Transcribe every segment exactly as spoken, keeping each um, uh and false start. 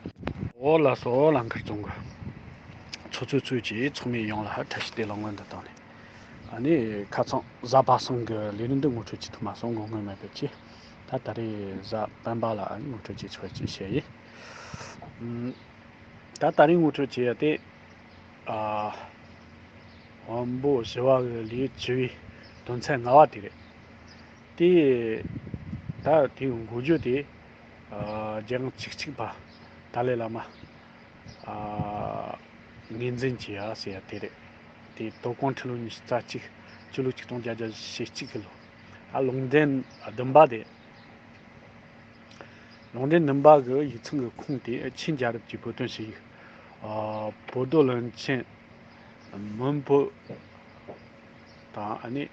འོ་ལགས་སོ། ལང་ཀར་རྫོང་གི་ཚོགས་གཙོ་ཚོས་ཀྱིས་ཚོགས་མི་ཡོངས་ལ་བཀྲ་ཤིས་བདེ་ལེགས་སྔོན་དུ་བཏང་ནས། ཨ་ནི་ཁ་སང་གཟའ་པ་སངས་གི་ལས་རིམ་འདི་ངོ་སྤྲོད་བྱེད་ཐུབ་མ་སོང་། དགོངས་དག་མེད་པའི་ཆེད། ད་ད་རེས་གཟའ་སྤེན་པ་ལ་ཨ་ནི་ངོ་སྤྲོད་བྱེད་ཆོག་ཅེས་བཤད་ཡིན། ཨམ། ད་ད་རེས་ངོ་སྤྲོད་བྱེད་ཡ་དེ། ཨ། དབོན་པོ་ཞི་བ་གི་ལེའུ་བཅུ་བའི་དོན་ཚན་ལྔ་བ་དེ་རེད། དེ། ད་དེའི་འགོ་བརྗོད་དེ། ཨ། རྒྱལ་དབང་བཅུ་གཅིག་པ་ཏཱ་ལའི་བླ་མ། ཨ། ངོས་འཛིན་བྱེད་ཡ་ཟེར་ཡ་དེ་རེད། དེ་དོ་དགོང་ཁྲི་ལོ་ཉི་ཤུ་རྩ་གཅིག་སྤྱི་ལོ་ཆིག་སྟོང་བརྒྱད་བརྒྱ་ཞེ་གཅིག་གི་ལོ། ཨ། ལུང་འདྲེན་བདུན་པ་དེ། ལུང་འདྲེན་བདུན་པ་གི་ཡིག་ཚང་གི་ཁུངས་དེ་ཆིན་རྒྱལ་རབས་ཀྱི་བོད་དོན་ཞུ་ཡིག་ཨ། བོད་རྡོར་བློན་ཆེན་མོན་པོ་དང་ཨ་ནི།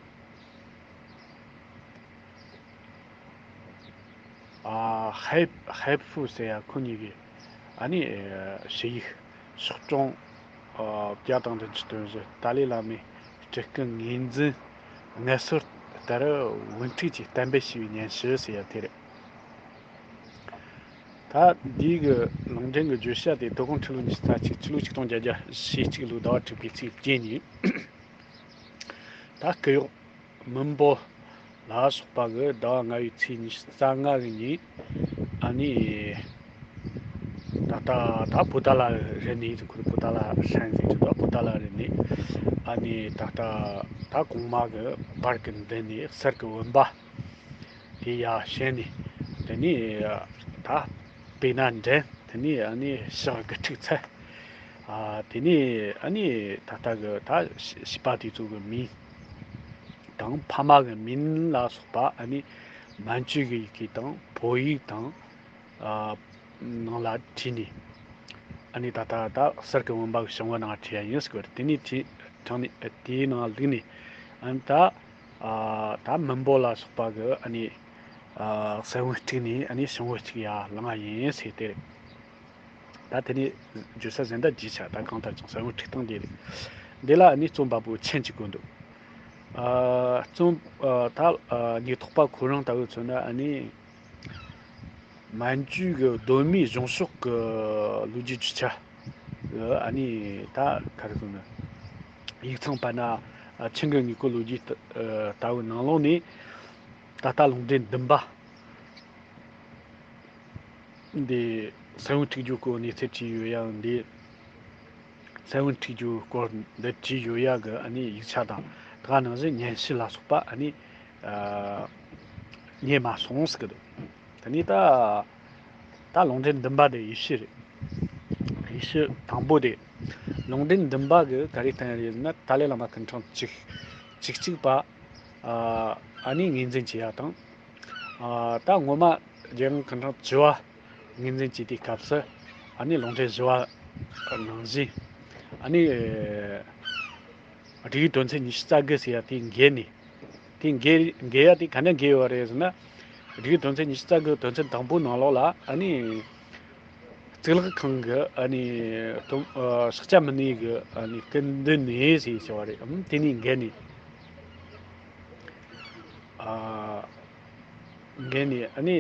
ཨ། ཧའེ་ཧའེ་ཧྥུ་ཟེར་ཡ་ཁོ་གཉིས་ཀྱིས་ཨ་ནི་ཞུ་ཡིག་ཕྱོགས་སྐྱོང་། ཨ། བརྒྱ་དང་བདུན་ཅུ་དོན་བཞི། ཏཱ་ལའི་བླ་མའི་སྤྲུལ་སྐུ་ངོས་འཛིན་ངལ་གསོ་ལྟར་བུན་འཁྲིག་ཅིག་གཏན་འབེབས་བྱས་པའི་སྙན་ཞུ་ཟེར་ཡ་དེ་རེད། ད་འདིའི་གི་ལུང་འདྲེན་གྱི་བརྗོད་བྱ་དེ་དོ་དགོང་ཁྲི་ལོ་ཉི་ཤུ་རྩ་གཅིག་སྤྱི་ལོ་ཆིག་སྟོང་བརྒྱད་བརྒྱ་ཞེ་གཅིག་ལོའི་ཟླ་བ་དྲུག་པའི་ཚེས་བརྒྱད་ཉིན། ད་སྐུ་གཡོག་མོན་པོ་ལ་སོགས་པ་གི་ཟླ་བ་ལྔ་བའི་ཚེས་ཉི་ཤུ་རྩ་ལྔ་གི་ཉིན། ཨ་ནི། ད་ལྟ་ད་པོ་ཏཱ་ལ་རི་ནས་ཟེར། ཁོ་རེ་པོ་ཏཱ་ལ་ཧྲན་ཟེར་གྱི་འདུག་པོ་ཏཱ་ལ་རི་ནས། ཨ་ནི་ད་ལྟ་ད་གོང་མ་གི་པར་གི་མདུན་ནས་གསེར་གི་བུམ་པ་དེ་ཡར་བཞེངས་ནས། དེ་ནས་ད་དཔེར་ན་འདྲེན། དེ་ནས་ཨ་ནི་ཕྱག་དགུ་ཁྲིག་འཚལ། ཨ། དེ་ནས་ཨ་ནི་ད་ལྟ་གི་ད་བྱིས་པ་དེ་ཚོ་གི་མིང་དང་ཕ་མ་གི་མིང་ལ་སོགས་པ་ཨ་ནི་མན་ཇུའི་གི་ཡི་གེ་དང་བོད་ཡིག་དང་། ཨ། ནང་ལ་བྲིས་ནས། ཨ་ནི་ད་ལྟ་ད་གསེར་གྱི་བུམ་པ་གི་བྱང་བུ་ནང་བྲིས་ཡ་ཡིན་ཟེར་གི་རེད། དེ་ནས་བྲིས་དྲངས་ནས་དེའི་ནང་བླུགས་ནས། ཨ་ནི་ད། ཨ། ད་མོན་པོ་ལ་སོགས་པ་གི་ཨ་ནི། ཨ། གསེར་བུམ་དཀྲུགས་ནས་ཨ་ནི་བྱང་བུ་གཅིག་ཡར་བླངས་ཡ་ཡིན་ཟེར་དེ་རེད། ད་དེ་ནས་བརྗོད་བྱ་གཞན་དག་བརྗེད་བྱ་ད་གང་ལྟར་ཀྱང་གསེར་བུམ་དཀྲུགས་སྟངས་དེ་རེད། འདི་ལ་ཨ་ནི་རྩོམ་པ་པོ་ཆིན་གྱིས་བཀོད་འདུག་ཨ། རྩོམ། ཨ། ད། ཨ། ཉེན་རྟོག་པ་ཁོ་རང་ལྟ་བུ་མཚོན་ན་ཨ་ནི། མན་ཇུའི་གི་གདོད་མའི་གཞུང་ཕྱོགས་ཀྱི་ལོ་རྒྱུས་རྒྱུ་ཆ་གི་ཨ་ནི་ད་ག་རེ་ཟེར་ན། ཡིག་ཚང་། དཔེར་ན་ཆིན་གྱི་དངོས་པོའི་ལོ་རྒྱུས་ལྟ་བུའི་ནང་ལོགས་ནས་ད་ལྟ་ལུང་འདྲེན་བདུན་པ་འདི་གསེར་བུམ་དཀྲུགས་རྒྱུའི་སྐོར་གནས་ཚུལ་བྲིས་ཡོད་ཡ། འདི་གསེར་བུམ་དཀྲུགས་རྒྱུའི་སྐོར་འདི་བྲིས་ཡོད་ཡ་གི་ཨ་ནི་ཡིག་ཆ་དང་། ད་ག་ནང་བཞིན་སྙན་ཞུ་ལ་སོགས་པ་ཨ་ནི། ཨ། རྙེད་མ་སོང་ཟེར་གི་འདུག་དེ་ནས་ད། ད་ལུང་འདྲེན་བདུན་པ་དེ་ཡེ་ཤུ་རེད། ཡེ་ཤུ་དང་པོ་དེ། ལུང་འདྲེན་བདུན་པ་གི་ག་རེ་བསྟན་རེད་ཟེར་ན། ཏཱ་ལའི་བླ་མ་སྐུ་ཕྲེང་བཅུ་བཅུ་གཅིག་པ། ཨ། ཨ་ནི་ངོས་འཛིན་བྱེད་ཡ་དང་། ཨ། ད་ངོ་མ་རྒྱལ་དབང་སྐུ་ཕྲེང་བཅུ་བ་ངོས་འཛིན་བྱེད་དུས་སྐབས་སུ། ཨ་ནི་ལུང་འདྲེན་བཞི་བ་ནང་བཞིན། ཨ་ནི། སྒྲིག་ཡིག་དོན་ཚན་ཉི་ཤུ་རྩ་དགུ་ཟེར་ཡ་དེ་འགལ་ནས། དེ་འགལ་འགལ་ཡ་དེ་ག་ནས་འགལ་ཡོད་རེད་ཟེར་ན། སྒྲིག་ཡིག་དོན་ཚན་ཉི་ཤུ་རྩ་དགུ་དོན་ཚན་དང་པོའི་ནང་ལོགས་ལ་ཨ་ནི། གཙུག་ལག་ཁང་གི་ཨ་ནི་དུམ། ཨ། ཕྱག་རྒྱ་མི་གནས་གི་ཨ་ནི་སྐུ་མདུན་ནས་ཟེར་བྱས་པ་རེད། ཨམ། དེ་ནས་འགལ་ནས། ཨ། འགལ་ནས་ཨ་ནི།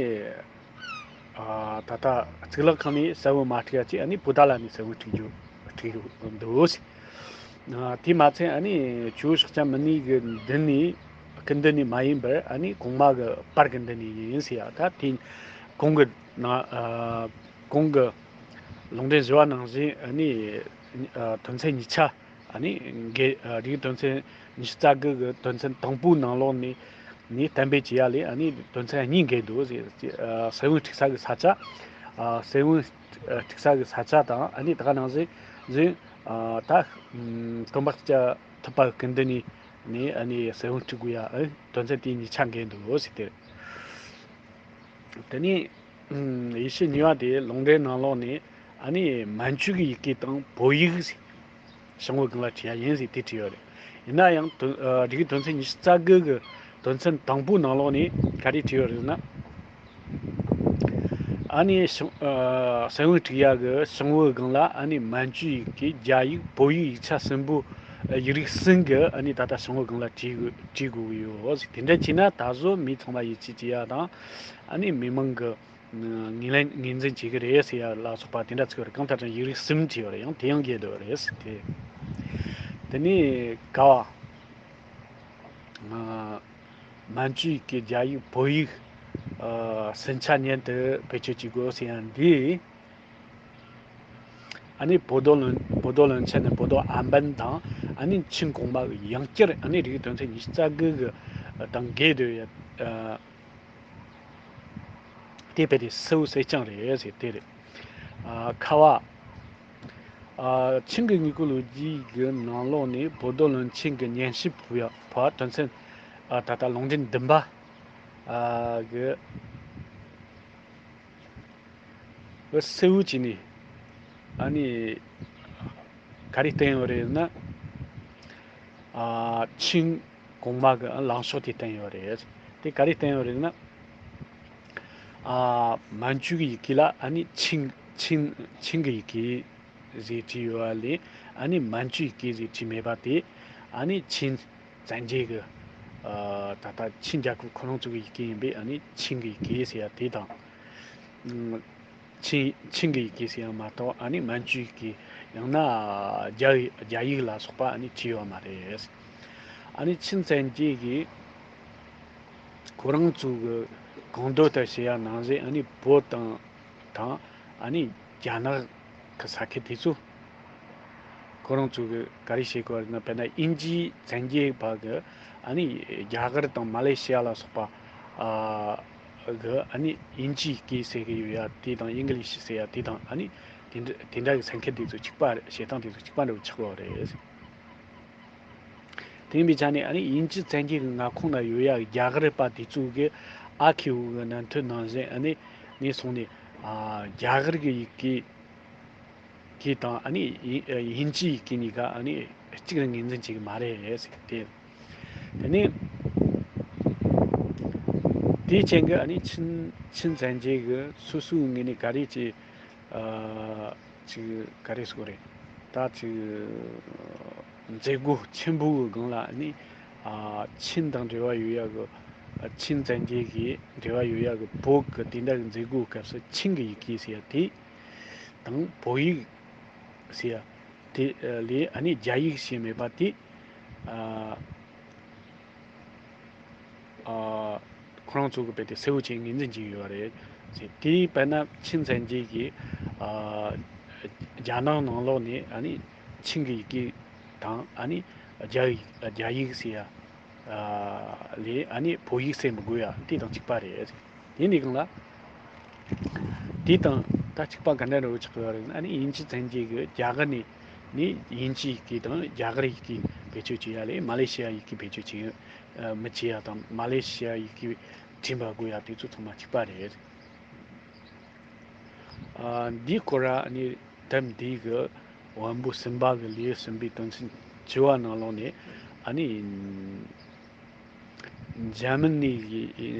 ཨ། ད་ལྟ་གཙུག་ལག་ཁང་ནས་གསེར་བུམ་མ་དཀྲུགས་ཡ་ཅིག་ཨ་ནི་པོ་ཏཱ་ལ་ནས་གསེར་བུམ་དཀྲུགས་རྒྱུ་དཀྲུགས་རྒྱུ་འདུག་ཟེར། ཨ། དེ་མ་ཚད་ཨ་ནི་ཇོ་བོ་ཕྱག་རྒྱ་མི་གནས་གི་མདུན་ནས། སྐུ་མདུན་ནས་མ་ཡིན་པར་ཨ་ནི་གོང་མ་གི་པར་གི་མདུན་ནས་ཡིན་ཟེར་ཡ། ད་དེ་གོང་གི་ནང་། ཨ། གོང་གི་ལུང་འདྲེན་བཞི་བ་ནང་བཞིན་ཨ་ནི། ཨ། དོན་ཚན་གཉིས་ཆ་ཨ་ནི་འགལ། ཨ། སྒྲིག་དོན་ཚན་ཉི་ཤུ་རྩ་དགུ་གི་དོན་ཚན་དང་པོའི་ནང་ལོགས་ནས་ནས་གཏན་འབེབས་བྱས་ཡ་ལས་ཨ་ནི་དོན་ཚན་གཉིས་འགལ་འདུག་ཟེར། ཨ། གསེར་བུམ་དཀྲུགས་ས་གི་ས་ཆ། ཨ། གསེར་བུམ་དཀྲུགས་ས་གི་ས་ཆ་དང་ཨ་ནི་ད་ག་ནང་བཞིན་བཞིན། ཨ། ད་སྟོན་པ་ཤཱཀྱ་ཐུབ་པ་གི་སྐུ་མདུན་ནས་ནས་ཨ་ནི་གསེར་བུམ་དཀྲུགས་དགོས་ཡ། ཨ། དོན་ཚན་དེ་གཉིས་ཆ་འགལ་འདུག་ཟེར་ཏེ། དེ་ནས། ཨམ། ཡེ་ཤུ་གཉིས་པ་དེ་ལུང་འདྲེན་ནང་ལོགས་ནས་ཨ་ནི་མན་ཇུའི་ཡི་གེ་དང་བོད་ཡིག་ཟེར། བྱང་བུའི་སྒང་ལ་བྲིས་ཡ་ཡིན་ཟེར་དེ་བྲིས་ཡོད་རེད། ཡིན་ན་ཡང་དོན། ཨ། སྒྲིག་དོན་ཚན་ཉི་ཤུ་རྩ་དགུ་གི་དོན་ཚན་དང་པོའི་ནང་ལོགས་ནས་ག་རེ་བྲིས་ཡོད་རེད་ཟེར་ན། ཨ་ནི་བྱང་། ཨ། གསེར་བུམ་དཀྲུགས་ཡ་གི་བྱང་བུའི་སྒང་ལ་ཨ་ནི་མན་ཇུའི་ཡི་གེ། རྒྱ་ཡིག། བོད་ཡིག། ཡིག་ཆ་གསུམ་པོ། ཨ། ཡིག་རིགས་གསུམ་གི་ཨ་ནི་ད་ལྟ་བྱང་བུའི་སྒང་ལ་བྲིས་དགོས། བྲིས་དགོས་ཀྱི་ཡོད་ཟེར། དེ་འདྲ་བྱས་ན་ད་གཟོད་མི་ཚང་མ་ཡིད་ཆེས་བྱེད་ཡ་དང་། ཨ་ནི་མི་མང་གི་ ངོས་ལེན་ངོས་འཛིན་བྱེད་ཀྱི་རེད་ཟེར་ཡ་ལ་སོགས་པ་དེ་འདྲ་ཚིག་ཡོད་རེད། གང་ལྟར་ཀྱང་ཡིག་རིགས་གསུམ་བྲིས་ཡོད་རེད། ཡང་དེ་ཡང་རྒྱས་བསྡུས་རེད་དེ། དེ་ནས་ག་བ། ཨ། མན་ཇུ་ཡི་གེ་རྒྱ་ཡིག་བོད་ཡིག་ཨ། ཟིན་ཆ་ཉན་དུ་བེད་སྤྱོད་བྱེད་དགོས་ཟེར་ཡ་འདི། ཨ་ནི་བོ་དོ་བློན་བོ་དོ་བློན་ཆེན་ནས་བོ་དོ་ཨན་པན་དང་ཨ་ནི་ཆིན་གོང་མ་གི་ཡང་བསྐྱར་ཨ་ནི་རིགས་དོན་ཚན་ཉི་ཤུ་རྩ་དགུ་གི་དང་འགལ་འདུ་ཡ། ཨ། དེ་དཔེ་དེ་སེའུ་སེ་ཅང་རེད་ཟེར་དེ་རེད། ཨ། ཁ་བ། ཨ། ཆིང་གི་དངུལ་ཁུག་ལོ་རྒྱུས་ཀྱི་ནང་ལོགས་ནས་བོད་དོ་བློན་ཆེན་གྱི་ཉན་ཞིབ་ཕུལ་བ་དོན་ཚན། ཨ། ད་ལྟ་ལུང་འདྲེན་བདུན་པ། ཨ། གི་གི་སེའུ་ཅི་ནི། ཨ་ནི། ག་རེ་བསྟན་ཡོད་རེད་ན། ཨ། ཆིང་གོང་མ་གི་ལངས་ཕྱོགས་དེ་བསྟན་ཡོད་རེད། དེ་ག་རེ་བསྟན་ཡོད་རེད་ན། ཨ། མན་ཇུ་གི་ཡི་གེ་ལ་ཨ་ནི་ཆིང་ཆིང་ཆིང་གི་ཡི་གེ་ཟེར་བྲིས་ཡོད་པ་ལས་ཨ་ནི་མན་ཇུ་ཡི་གེ་ཟེར་བྲིས་མེད་པ་དེ་ཨ་ནི་ཆིང་བཙན་རྒྱལ་གི། ཨ། ད་ལྟ་ཆིང་རྒྱལ་ཁབ་ཁོ་རང་ཚོ་གི་ཡི་གེ་ཡིན་པས་ཨ་ནི་ཆིང་གི་ཡི་གེ་ཟེར་ཡ་དེ་དང་། ཨ། ཆིང་ཆིང་གི་ཡི་གེ་ཟེར་ཡ་མ་གཏོགས་ཨ་ནི་མན་ཇུ་ཡི་གེ་ཡང་ན་རྒྱ་ཡིག་རྒྱ་ཡིག་ལ་སོགས་པ་ཨ་ནི་བྲིས་ཡོད་མ་རེད། ཨ་ནི་ཆིང་བཙན་རྒྱལ་གིས་ཁོ་རང་ཚོ་གི་གང་འདོད་ལྟར་བྱེད་ཡ་ནང་བཞིན་ཨ་ནི་བོད་དང་དང་ཨ་ནི་རྒྱ་ནག་གི་ས་ཁུལ་དེ་ཚོ། ཁོ་རང་ཚོ་གི་ག་རེ་བྱེད་དགོས་རེད་ན། དཔེར་ན་དབྱིན་ཇིའི་བཙན་རྒྱལ་པ་གི་ཨ་ནི་རྒྱ་གར་དང་མ་ལེ་ཤི་ཡ་ལ་སོགས་པ། ཨ། གི་ཨ་ནི་དབྱིན་ཇིའི་སྐད་ཟེར་གི་ཡོད་ཡ་དེ་དང་ཨིང་ལིཤ་ཟེར་ཡ་དེ་དང་ཨ་ནི་དེ་འདྲ་དེ་འདྲ་གི་ས་ཁུལ་དེ་ཚོ་གཅིག་པ་རེད། བྱེད་སྟངས་དེ་ཚོ་གཅིག་པ་འདྲ་བོ་ཆགས་ཡོད་རེད། དེ་ཡིན་པའི་ཆ་ནས་ཨ་ནི་དབྱིན་ཇི་བཙན་རྒྱལ་གྱི་མངའ་ཁོངས་ན་ཡོད་ཡ་རྒྱ་གར་པ་དེ་ཚོ་གི་ཨ་ཁེའུ་གི་ནན་ཐོས་ནང་བཞིན་ཨ་ནི་ནས་སོང་ནས། ཨ། རྒྱ་གར་གི་ཡི་གེ་གི་དང་ཨ་ནི་དབྱིན་དབྱིན་ཇིའི་ཡི་གེ་གཉིས་ཀ་ཨ་ནི་གཅིག་ལ་ངོས་འཛིན་བྱེད་ཀྱི་མ་རེད་ཟེར་ཏེ། དེ་ནས་དེའི་རྐྱེན་གྱིས་ཨ་ནི་ཆིན་ཆིན་བཙན་རྒྱལ་གྱིས་སོ་སོའི་ངོས་ནས་ག་རེ་བྱས། ཨ། ཅིག་ག་རེ་ཟེར་དགོས་རེད། ད་ཅིག་མཛད་སྒོ་ཆེན་པོའི་སྒང་ལ་ནི། ཨ། ཆིན་དང་འབྲེལ་བ་ཡོད་ཡ་གི། ཨ། ཆིན་བཙན་རྒྱལ་གྱི་འབྲེལ་བ་ཡོད་ཡ་གི་བོད་ཀྱི་དེ་འདྲ་གི་མཛད་སྒོའི་སྐབས་སུ་ཆིན་གྱི་ཡི་གེ་ཟེར་ཡ་དེ་དང་བོད་ཡིག་ཟེར་ཡ་དེ་ལས་ཨ་ནི་རྒྱ་ཡིག་ཞེས་མེད་པ་དེ། ཨ། ཨ། ཁོ་རང་ཚོ་གི་དཔེ་དེ་གསལ་བོ་བྱས་ངོས་འཛིན་བྱས་ཡོད་རེད་ཟེར། དེའི་དཔེར་ན་ཆིན་བཙན་རྒྱལ་གྱིས། ཨ། རྒྱ་ནག་ནང་ལོགས་ནས་ཨ་ནི་ཆིན་གྱི་ཡི་གེ་དང་ཨ་ནི་རྒྱ་ཡིག་རྒྱ་ཡིག་ཟེར་ཡ། ཨ། ལས་ཨ་ནི་བོད་ཡིག་ཟེར་མི་དགོས་ཡ་དེ་དང་གཅིག་པ་རེད། དེ་འདི་སྒང་ལ། དེ་དང་ད་གཅིག་པ་ག་འདྲ་འདྲ་བོ་ཆགས་ཡོད་རེད་ན། ཨ་ནི་དབྱིན་ཇི་བཙན་རྒྱལ་གྱིས་རྒྱ་གར་ནས་ནི་དབྱིན་ཇི་ཡི་གེ་དང་རྒྱ་གར་ཡི་གེ་བེད་སྤྱོད་བྱེད་ཡ་ལས་མ་ལེ་ཤི་ཡ་ཡི་གེ་བེད་སྤྱོད་བྱེད་ཡ་མི་བྱེད་ཡ་དང་། མ་ལེ་ཤི་ཡ་ཡི་གེ་འབྲི་མ་དགོས་ཡ་དེ་ཚོ་ཚང་མ་གཅིག་པ་རེད། ཨ། འདིའི་སྐོར་ཨ་ནི་དེབ་འདི་གི་དབང་པོ་གསུམ་པ་གི་ལེའུ་གསུམ་པའི་དོན་ཚན་བཅུ་བ་ནང་ལོགས་ནས་ཨ་ནི། འཇར་མན་ནི་གི་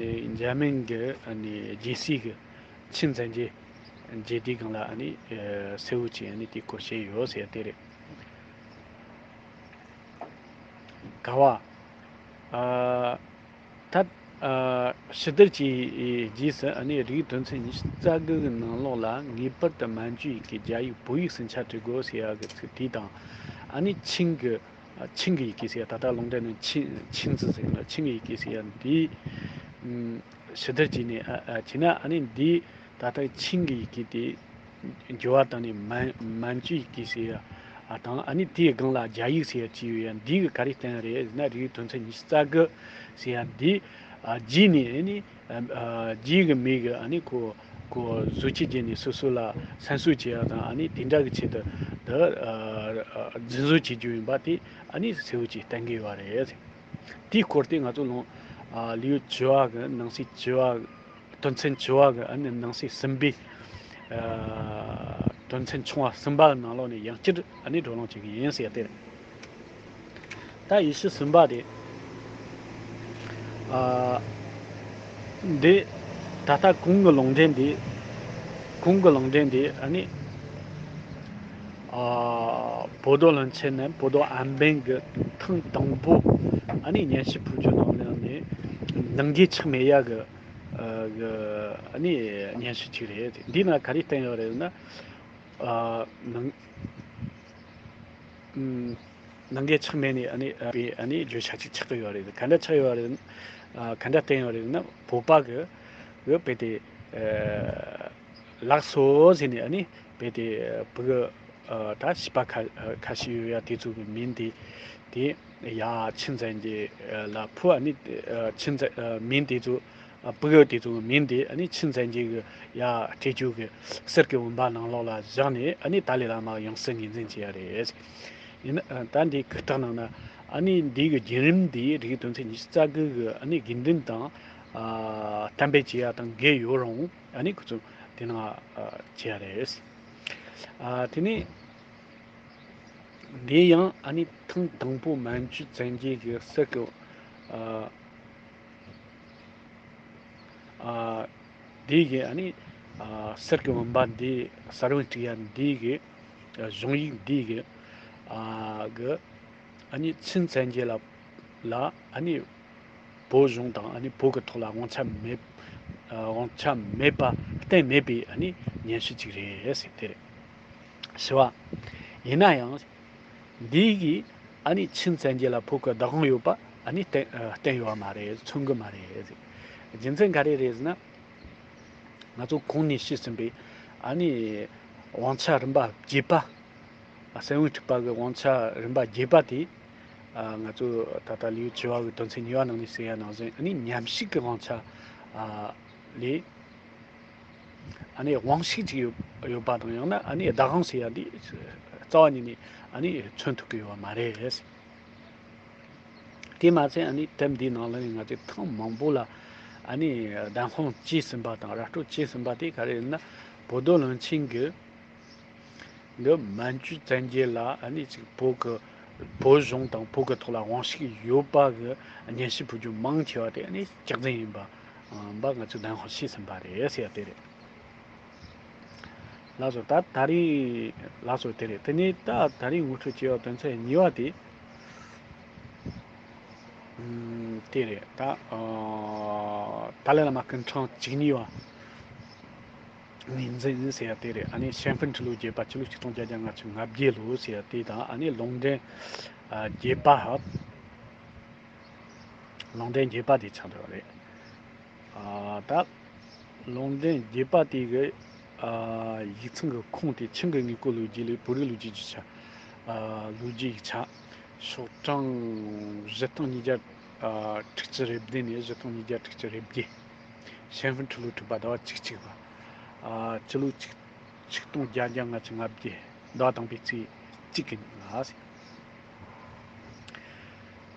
འཇར་མན་གྱི་ཨ་ནི་རྒྱལ་སྲས་ཀྱི་ཆིན་བཙན་རྒྱལ་མཇལ་དུས་སྒང་ལ་ཨ་ནི་གསལ་བོ་བྱས་ཨ་ནི་དེའི་སྐོར་བཤད་ཡོད་ཟེར་དེ་རེད། ག་བ། ཨ། ད། ཨ། ཕྱི་དར་གྱི་རྗེས་སུ་ཨ་ནི་རིགས་དོན་ཚན་ཉི་ཤུ་རྩ་དགུ་གི་ནང་ལོགས་ལ་ངེས་པར་དུ་མན་ཇུ་ཡི་གེ་རྒྱ་ཡིག་བོད་ཡིག་ཟིན་ཆ་བྲི་དགོས་ཟེར་ཡ་གི་ཚིག་དེ་དང་། ཨ་ནི་ཆིང་གི་ཆིང་གི་ཡི་གེ་ཟེར་ཡ། ད་ལྟ་ལུང་འདྲེན་ནི་ཆིང་ཆིང་ཙི་ཟེར་གི་ལ། ཆིང་གི་ཡི་གེ་ཟེར་ཡ་འདི། ཨམ། ཕྱི་དར་བྱས་ནས་ཨ་ཨ་བྱས་ན་ཨ་ནི་འདི་ད་ལྟ་ཆིང་གི་ཡི་གེ་དེ་འགྱུར་བ་བཏང་ནས་མན་མན་ཇུ་ཡི་གེ་ཟེར་ཡ་དང་། ཨ་ནི་དེའི་སྒང་ལ་རྒྱ་ཡིག་ཟེར་ཡ་བྲིས་ཡོད་ཡ་འདི་གི་ག་རེ་བསྟན་རེད་ཟེར་ན། རིགས་དོན་ཚན་ཉི་ཤུ་རྩ་དགུ་ཟེར་ཡ་འདི། ཨ། རྗེས་ནས་ཨ་ནི། ཨ། རྗེས་ཀྱི་མི་གི་ཨ་ནི་ཁོ་ཁོ་གཟུགས་ཅན་བརྒྱུད་ནས་སོ་སོ་ལ་སེམས་གསོ་བྱེད་ཡ་དང་། ཨ་ནི་དེ་འདྲ་གི་ཆེད་དུ་འདི། ཨ། རྫུན་བཟོ་བྱེད་རྒྱུ་ཡིན་པ་དེ་ཨ་ནི་གསལ་བོ་ཅིག་བསྟན་གྱི་ཡོད་རེད། དེའི་སྐོར་དེ་ང་ཚོ་ལོང་། ཨ། ལེའུ་བཅུ་བ་གི་ནང་གསེས་བཅུ་བ། དོན་ཚན་བཅུ་བ་གི་ཨ་ནི་ནང་གསེས་གསུམ་པའི། ཨ། དོན་ཚན་ཆུང་བ་གསུམ་པ་གི་ནང་ལོགས་ནས་ཡང་བསྐྱར་ཨ་ནི་བགྲོ་གླེང་བྱེད་ཀྱི་ཡིན་ཟེར་ཏེ། ད་ཡེ་ཤུ་གསུམ་པ་དེ། ཨ། འདི་ད་ལྟ་གོང་གི་ལུང་འདྲེན་འདི། གོང་གི་ལུང་འདྲེན་འདི་ཨ་ནི། ཨ། བོ་དོ་བློན་ཆེན་ནས་བོ་དོ་ཨན་པན་གྱི་ཐེངས་དང་པོ་ཨ་ནི་ཉན་ཞིབ་ཕུལ་རྒྱུ་ནང་ནས་ནི་འདང་གི་ཆགས་མེད་ཡ་གི། ཨ་གི་ཨ་ནི་སྙན་ཞུ་གཅིག་རེད། འདི་ན་ག་རེ་བསྟན་ཡོད་རེད་ན། ཨ་ནང་ཨམ་ནང་གི་ཆག་མེད་ནས་ཨ་ནི་ཨ་པའི་ཨ་ནི་བརྗོད་བྱ་གཅིག་ཆགས་ཀྱི་ཡོད་རེད། ག་འདྲ་ཆགས་ཡོད་རེད། ཨ་ག་འདྲ་བསྟན་ཡོད་རེད་ན། བོད་པ་གི་གི་དཔེ་དེ་ཨ་ལགས་སོ་ཟེར་ནས་ཨ་ནི་དཔེ་དེ་ཕྲུ་གུ་ཨ་ད་བྱིས་པ་ཁ་ཁ་ཤས་ཡོད་ཡ་དེ་ཚོ་གི་མིང་དེ་དེ་ཡ་ཆིན་ཙན་གྱི་ལ་ཕུ་ཨ་ནི་ཨ་ཆིན་ཙན་ཨ་མིང་དེ་ཚོ་ཨ་ཕྲུ་གུ་དེ་ཚོ་གི་མིང་དེ་ཨ་ནི་ཆིན་ཙན་གྱི་གི་ཡ་སྤྲད་རྒྱུ་གི་གསེར་གྱི་བུམ་པ་ནང་ལོགས་ལ་བཞག་ནས་ཨ་ནི་ཏཱ་ལའི་བླ་མ་ཡང་སྲིད་ངོས་འཛིན་བྱས་ཡ་རེད། ཡིན་ན་ཨ་ད་འདི་གི་རྟགས་ནང་ན་ཨ་ནི་འདི་གི་བརྒྱུད་རིམ་འདི་རིགས་དོན་ཚན་ཉི་ཤུ་རྩ་དགུ་གི་ཨ་ནི་དགེ་འདུན་དང་ཨ་གཏན་འབེབས་བྱས་ཡ་དང་འགལ་ཡོད་རུང་ཨ་ནི་ཁོ་ཚོ་དེ་ནང་ཨ་བྱས་ཡ་རེད། ཨ་དེ་ནས་འདི་ཡང་ཨ་ནི་ཐེངས་དང་པོ་མན་ཇུ་བཙན་རྒྱལ་གྱི་གསེར་གྱི་ཨ་ཨ་འདི་གི་ཨ་ནི་ཨ་གསེར་གྱི་བུམ་པ་འདི་གསར་བུམ་བྲིས་ཡ་འདི་གི་ཨ་གཞུང་ཡིག་འདི་གི་ཨ་གི་ཨ་ནི་ཆིན་བཙན་རྒྱལ་ལ་ལ་ཨ་ནི་བོད་གཞུང་དང་ཨ་ནི་བོད་ཀྱི་ཐོག་ལ་དབང་ཆ་མེད་ཨ་དབང་ཆ་མེད་པ་གཏན་མེད་པའི་ཨ་ནི་སྙན་ཞུ་ཅིག་རེད་ཟེར་དེ་རེད། ཞུ་བ། ཡིན་ན་ཡང་། འདི་གིས་ཨ་ནི་ཆིན་བཙན་རྒྱལ་ལ་བོད་ཀྱི་བདག་དབང་ཡོད་པ་ཨ་ནི་བསྟན་ཨ་བསྟན་ཡོད་པ་མ་རེད། མཚོན་གི་མ་རེད། རྒྱུ་མཚན་ག་རེ་རེད་ཟེར་ན། ང་ཚོ་གོང་ནས་ཞུས་ཟིན་པའི་ཨ་ནི་དབང་ཆ་རིམ་པ་བརྒྱད་པ། ཨ་གསལ་བྱེད་འཁྲུལ་པ་གི་དབང་ཆ་རིམ་པ་བརྒྱད་པ་དེ་ཨ་ང་ཚོ་ད་ལྟ་ལེའུ་བཅུ་བ་གི་དོན་ཚན་གཉིས་པ་ནང་ནས་གསལ་ཡ་ནང་བཞིན་ཨ་ནི་མཉམ་ཞུགས་ཀྱི་དབང་ཆ་ཨ་ལས། ཨ་ནི་དབང་ཤུགས་ཅིག་ཡོད་ཡོད་པ་དང་ཡང་ན་ཨ་ནི་བདག་དབང་ཟེར་ཡ་འདི་རྩ་བ་ཉིད་ནས་ཨ་ནི་མཚོན་ཐུབ་ཀྱི་ཡོད་པ་མ་རེད། དེ་མ་ཚད་ཨ་ནི་དེབ་འདིའི་ནང་ལ་ནི་ང་ཚོས་ཐེངས་མང་པོ་ལ་ཨ་ནི་བདམས་དཔང་བྱས་ཟིན་པ་དང་ར་སྤྲོད་བྱས་ཟིན་པ་དེ་ག་རེ་ཡིན་ན། བོད་རྡོར་གླིང་ཆེན་གྱི་འདི་མན་ཇུ་བཙན་རྒྱལ་ལ་ཨ་ནི་ཅིག་བོད་ཀྱི་བོད་གཞུང་དང་བོད་ཀྱི་ཐོག་ལ་དབང་ཤུགས་ཡོད་པ་གི་སྙན་ཞུ་ཕུལ་རྒྱུ་མང་ཆེ་བ་དེ་ཨ་ནི་སྐྱག་རྫུན་ཡིན་པ་འབའ་ང་ཚོས་བདམས་དཔང་བྱས་ཟིན་པ་རེད་ཟེར་ཡ་དེ་རེད། ལགས་སོ། ད་ད་རིང་ལགས་སོ་དེ་རེད། དེ་ནས་ད་ད་རིང་ངོ་སྤྲོད་བྱས་ཡོད་དོན་ཚན་གཉིས་པ་དེ་ཨམ་དེ་རེད། ད་ཨ་ཏཱ་ལའི་བླ་མ་སྐུ་ཕྲེང་བཅུ་གཉིས་པ་ངོས་འཛིན་ཟེར་ཡ་དེ་རེད། ཨ་ནི་ཞན་ཧྥིན་ཁྲི་ལོ་བརྒྱད་པ་སྤྱི་ལོ་ཆིག་སྟོང་བརྒྱད་བརྒྱ་ང་གཅིག་ང་བརྒྱད་ལོ་ཟེར་ཡ་དེ་དང་། ཨ་ནི་ལུང་འདྲེན་ཨ་བརྒྱད་པ་ཧ། ལུང་འདྲེན་བརྒྱད་པ་དེ་ཆགས་འདུག་རེད། ཨ་ད་ལུང་འདྲེན་བརྒྱད་པ་དེ་གི་ཨ་ཡིག་ཚང་གི་ཁུངས་དེ་ཆིང་གི་དངོས་པོ་ལོ་རྒྱུས་ལས་བོད་རིགས་ལོ་རྒྱུས་ཀྱི་ཆ་ཨ་ལོ་རྒྱུས་ཡིག་ཆ་ཤོག་གྲངས་བཞི་སྟོང་ཉིས་བརྒྱ་ཨ་དྲུག་ཅུ་རེ་བདུན་ནས་བཞི་སྟོང་ཉིས་བརྒྱ་དྲུག་ཅུ་རེ་བརྒྱད། ཞན་ཧྥིན་ཁྲི་ལོ་དྲུག་པ་ཟླ་བ་བཅུ་གཅིག་པ། ཨ་སྤྱི་ལོ་གཅིག་ཆིག་སྟོང་བརྒྱད་བརྒྱ་ང་གཅིག་ང་བརྒྱད་ཟླ་བ་དང་པོའི་ཚེས་གཅིག་གི་ཉིན་ལ།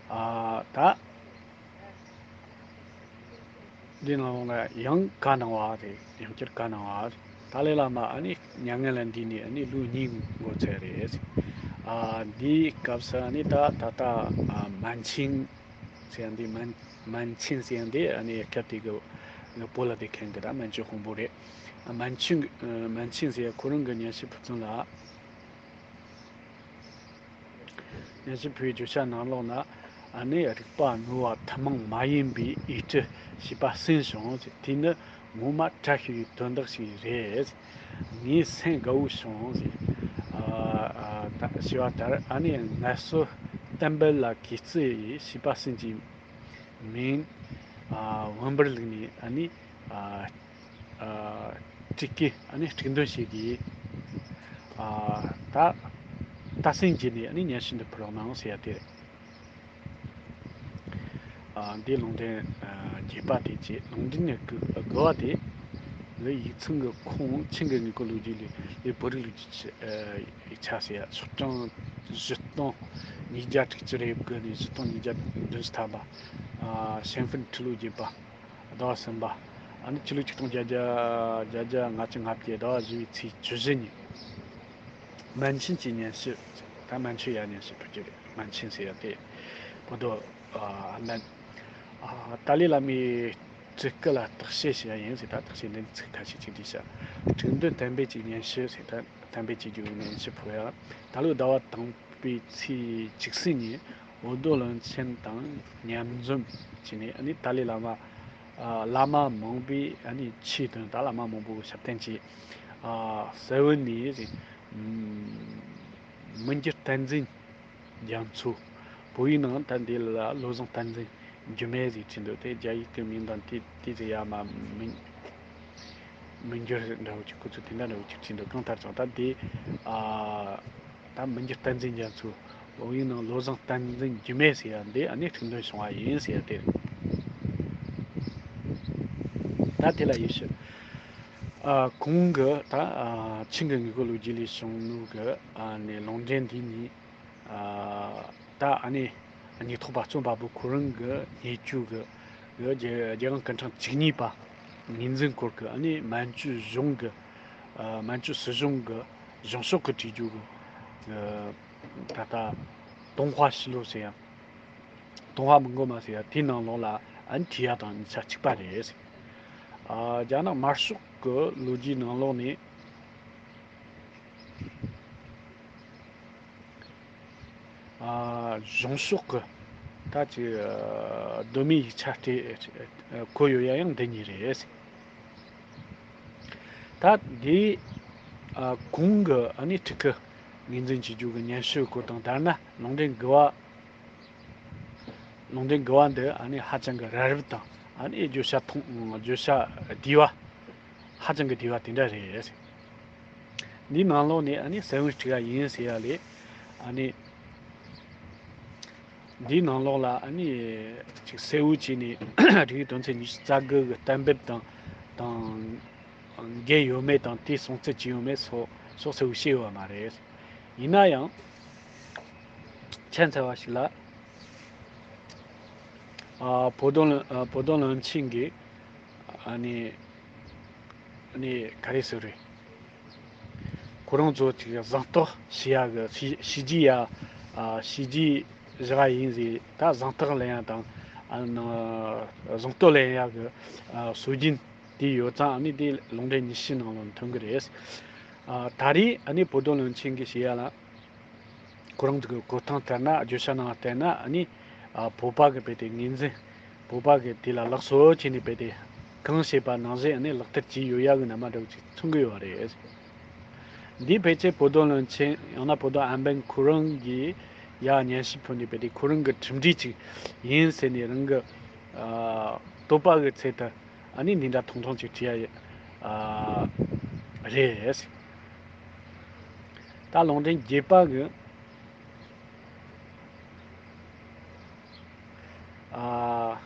ཨ་ད་འདི་ནང་ལོགས་ན་ཡང་བཀའ་གནང་བ་རེད། ཡང་བསྐྱར་བཀའ་གནང་བ་རེད། ཏཱ་ལའི་བླ་མ་ཨ་ནི་མྱ་ངན་ལ་འདས་ནས་ཨ་ནི་ལོ་གཉིས་འགོར་ཚར་རེད། ཨ་འདིའི་སྐབས་སུ་ཨ་ནི་ད་ད་ལྟ་ཨ་མན་ཆིང་ཟེར་ཡ་འདི་མན་མན་ཆིང་ཟེར་ཡ་འདི་ཨ་ནི་སྐབས་དེ་གི་བོད་ལ་བསྡད་མཁན་གི་ད་མན་ཇུ་དཔོན་པོ་རེད། ཨ་མན་ཆིང་ཨ་མན་ཆིང་ཟེར་ཡ་ཁོ་རང་གི་སྙན་ཞུ་ཕུལ་ཚུལ་ལ། སྙན་ཞུ་ཕུལ་བའི་བརྗོད་བྱ་ནང་ལོགས་ན། ཨ་ནི་རིག་པ་རྣོ་བ་ཐུན་མོང་མ་ཡིན་པའི་ཡིད་སྤྲུལ་བྱིས་པ་གསན་བྱུང་། དེ་ནི་ངོ་མ་བཀྲ་ཤིས་པའི་དོན་དག་ཞིག་རེད། ངའི་སེམས་དགའ་བོ་བྱུང་། ཨ་ཨ་ད་ཞེས་པ་ལྟར་ཨ་ནི་ངལ་གསོ་བསྟན་འཕེལ་ལ་གུས་བརྩི་ཡིས་བྱིས་པ་གསན་གྱི་མིང་ཨ་བུམ་པར་བླུགས་ནས་ཨ་ནི་ཨ་ཨ་སྤྲུལ་སྐུ་ཨ་ནི་སྤྲུལ་འདོན་བྱེད་དགོས། ཨ་ད་ད་སེམས་བསྐྱེད་ནས་ཨ་ནི་སྙན་ཞུ་འདི་ཕུལ་རོགས་གནང་ཟེར་ཡ་དེ་རེད། ཨ་འདི་ལུང་འདྲེན་ཨ་བརྒྱད་པ་དེ་བྱས། ལུང་འདྲེན་ནས་དགུ་དགུ་བ་དེ་ལ་ཡིག་ཚང་གི་ཁུངས་ཆིང་གི་དངོས་པོ་ལོ་རྒྱུས་ལས་ལས་བོད་རིགས་ལོ་རྒྱུས་ཀྱི་ཨ་ཡིག་ཆ་ཟེར་ཡ་ཤོག་གྲངས་བཞི་སྟོང་ཉིས་བརྒྱ་དྲུག་ཅུ་རེ་དགུ་ནས་བཞི་སྟོང་ཉིས་བརྒྱ་བདུན་ཅུ་ཐམ་པ། ཨ་ཞན་ཧྥིན་ཁྲི་ལོ་བརྒྱད་པ། ཟླ་བ་གསུམ་པ། ཨ་ནི་ཕྱི་ལོ་ཆིག་སྟོང་བརྒྱད་བརྒྱ་བརྒྱད་བརྒྱ་ལྔ་བཅུ་ང་བརྒྱད་ཟླ་བ་བཞི་པའི་ཚེས་བཅུ་བཞི་ཉིན། མན་ཆིན་གྱི་སྙན་ཞུ། ད་མན་ཆིན་ཡ་སྙན་ཞུ་ཕུལ་རྒྱུ་རེད། མན་ཆིན་ཟེར་ཡ་དེ་བོད་དུ་ཨ་མན་ཨ་ཏཱ་ལའི་བླ་མའི་སྤྲུལ་སྐུ་ལ་བརྟག་དཔྱད་བྱེད་ཡ་ཡིན་ཟེར། ད་བརྟག་དཔྱད་འདི་ཚིག་ཁ་ཤས་ཅིག་བྲིས་བཞག་སྤྲུལ་འདོན་གཏན་འབེབས་ཀྱི་སྙན་ཞུ་ཟེར། ད་གཏན་འབེབས་ཀྱི་རྒྱུ་སྙན་ཞུ་ཕུལ་ཡ། ད་ལོའི་ཟླ་བ་དང་པོའི་ཚེས་བཅུ་གསུམ་ཉིན་བོད་རྡོར་གླིང་ཆེན་དང་མཉམ་འཛོམས་བྱས་ནས་ཨ་ནི་ཏཱ་ལའི་བླ་མ་ ཨ་བླ་མ་མང་པོས་ཨ་ནི་ཆོས་དང་ད་བླ་མ་མང་པོ་གི་ཞབས་བརྟན་བྱས། ཨ་ཟུར་པ་ནས་མི་འགྱུར་བསྟན་འཛིན་རྒྱ་མཚོ། བོད་ཡིག་ནང་ད་འདི་ལ་བློ་བཟང་བསྟན་འཛིན་འགྱུར་མེད་ཟེར་བྲིས་འདུག་དེ་རྒྱ་ཡིག་གི་མིང་དང་དེ་དེ་ཟེར་ཡ་མ་མི་མི་འགྱུར་འདྲ་བོ་ཅིག་ཁོ་ཚོ་དེ་འདྲ་འདྲ་བོ་ཅིག་བྲིས་འདུག་གང་ལྟར་ཀྱང་ད་དེ་ཨ་ད་མི་འགྱུར་བསྟན་འཛིན་རྒྱ་མཚོ། བོད་ཡིག་ནང་བློ་བཟང་བསྟན་འཛིན་འགྱུར་མེད་ཟེར་ཡ་འདི་ཨ་ནི་ཐུགས་འདོན་བྱུང་བ་ཡིན་ཟེར་ཡ་དེ་རེད། ད་དེ་ལ་ཡིད་ཆེས། ཨ་གོང་གི་ད་ཨ་ཆིང་གི་དངོས་པོ་ལོ་རྒྱུས་ལས་བྱུང་ནོ་གི་ཨ་ནི་ལུང་འདྲེན་འདི་ནི་ཨ་ད་ཨ་ནི་ཉིས་ཐོག་པ་རྩོམ་པ་པོ་ཁོ་རང་གི་ཉེ་གཅོད་གི་གི་རྒྱལ་རྒྱལ་དབང་སྐུ་ཕྲེང་བཅུ་གཉིས་པ་ངོས་འཛིན་སྐོར་གི་ཨ་ནི་མན་ཇུ་གཞུང་གི་ཨ་མན་ཇུ་སྲིད་གཞུང་གི་གཞུང་ཕྱོགས་གི་བྲིས་རྒྱུ་གི་ཨ་ད་ལྟ་ཏུང་ཧྭ་ཤི་ལོ་ཟེར་ཡ། ཏུང་ཧྭ་མི་རྒོད་མ་ཟེར་ཡ་དེའི་ནང་ལོགས་ལ་ཨ་ནི་བྲིས་ཡ་དང་གཉིས་ཆ་གཅིག་པ་རེད། ཨ་རྒྱ་ནག་དམར་ཤོག་གི་ལོ་རྒྱུས་ནང་ལོགས་ནས་ཨ་གཞུང་ཕྱོགས་ཀྱི་ད་ཅིག་ཨ་གདོད་མའི་ཡིག་ཆ་སྤྲད་ཨ་བཀོད་ཡོད་ཡ་ཡང་འདི་གཉིས་རེད། ད་འདིའི་ཨ་གོང་གི་ཨ་ནི་ཕྲུ་གུ་ངོས་འཛིན་བྱེད་རྒྱུ་གི་སྙན་ཞུ་སྐོར་དང་ལྟར་ན་ལུང་འདྲེན་དགུ་པ། ལུང་འདྲེན་དགུ་པ་འདི་ཨ་ནི་ཧ་ཅང་གི་རབ་རིབ་དང་ཨ་ནི་བརྗོད་བྱ་ཐུང་བརྗོད་བྱ་བསྡུས་པ་ཧ་ཅང་གི་བསྡུས་པ་དེ་འདྲ་རེད། འདིའི་ནང་ལོགས་ནས་ཨ་ནི་གསལ་བོ་ཞིག་ཡིན་ཟེར་ཡ་ལས་ཨ་ནི་འདིའི་ནང་ལོགས་ལ་ཨ་ནི་ཅིག་གསལ་བོ་བྱས་ནས་རིག་གནས་དོན་ཚན་ཉི་ཤུ་རྩ་དགུ་གི་གཏན་འབེབས་དང་དང་འགལ་ཡོད་མེད་དང་དེའི་སྲུང་བརྩི་བྱས་ཡོད་མེད་སོགས་ཕྱོགས་གསལ་བོ་བཤད་ཡོད་པ་མ་རེད། ཡིན་ན་ཡང་ཁྱད་མཚར་བ་ཞིག་ལ། ཨ་བོ་དོན་ཨ་བོ་དོན་བློན་ཆེན་གྱིས་ཨ་ནི་ཨ་ནི་ག་རེ་ཟེར་རེད། ཁོ་རང་ཚོ་ཅིག་གཟེངས་རྟགས་ཞུ་ཡ་གི་ཞུ་ཞུ་རྒྱུ་ཡ་ཨ་ཞུ་རྒྱུ་བཞག་ཡིན་ཟེར། ད་གཟེངས་རྟགས་ལེན་ཡ་དང་ཨ་ནི་གཟེངས་བསྟོད་ལེན་ཡ་གི་ཨ་སྲོལ་རྒྱུན་དེ་ཡོད་ཙང་ཨ་ནི་དེ་ལུང་འདྲེན་ཉི་ཤུ་ནང་ལ་ཐོན་གི་རེད། ཨ་ད་རེས་ཨ་ནི་བོ་དོན་བློན་ཆེན་གྱིས་ཞུ་ཡ་ལ། ཁོ་རང་ཚོ་གི་གོ་སྟངས་ལྟར་ན་བརྗོད་བྱ་ནང་བལྟས་ན་ཨ་ནི་ཨ་བོད་པ་གི་དཔེ་དེ་ངོས་འཛིན། བོད་པ་གི་དེ་ལ་ལགས་སོ་བྱས་ནས་དཔེ་དེ་གང་བཤད་པ་ནང་བཞིན་ཨ་ནི་ལག་བསྟར་བྱས་ཡོད་ཡ་གི་རྣམ་པ་འདྲ་བོ་ཅིག་མཚོན་གི་ཡོད་རེད། འདིའི་ཕལ་ཆེར་བོ་དོན་བློན་ཆེན་ཡང་ན་བོ་དོན་ཨན་པན་ཁོ་རང་གིས་ཡ་སྙན་ཞུ་ཕུལ་ནས་དཔེ་དེ་ཁོ་རང་གི་གྲུབ་འབྲས་ཅིག་ཡིན་ཟེར་ནས་རང་གི་ཨ་བསྟོད་པ་གི་ཚུལ་དུ་ཨ་ནི་འདི་འདྲ་ཐུང་ཐུང་ཅིག་བྲིས་ཡ་ཡ་ཨ་རེད། ད་ལུང་འདྲེན་བརྒྱད་པ་གི་ཨ་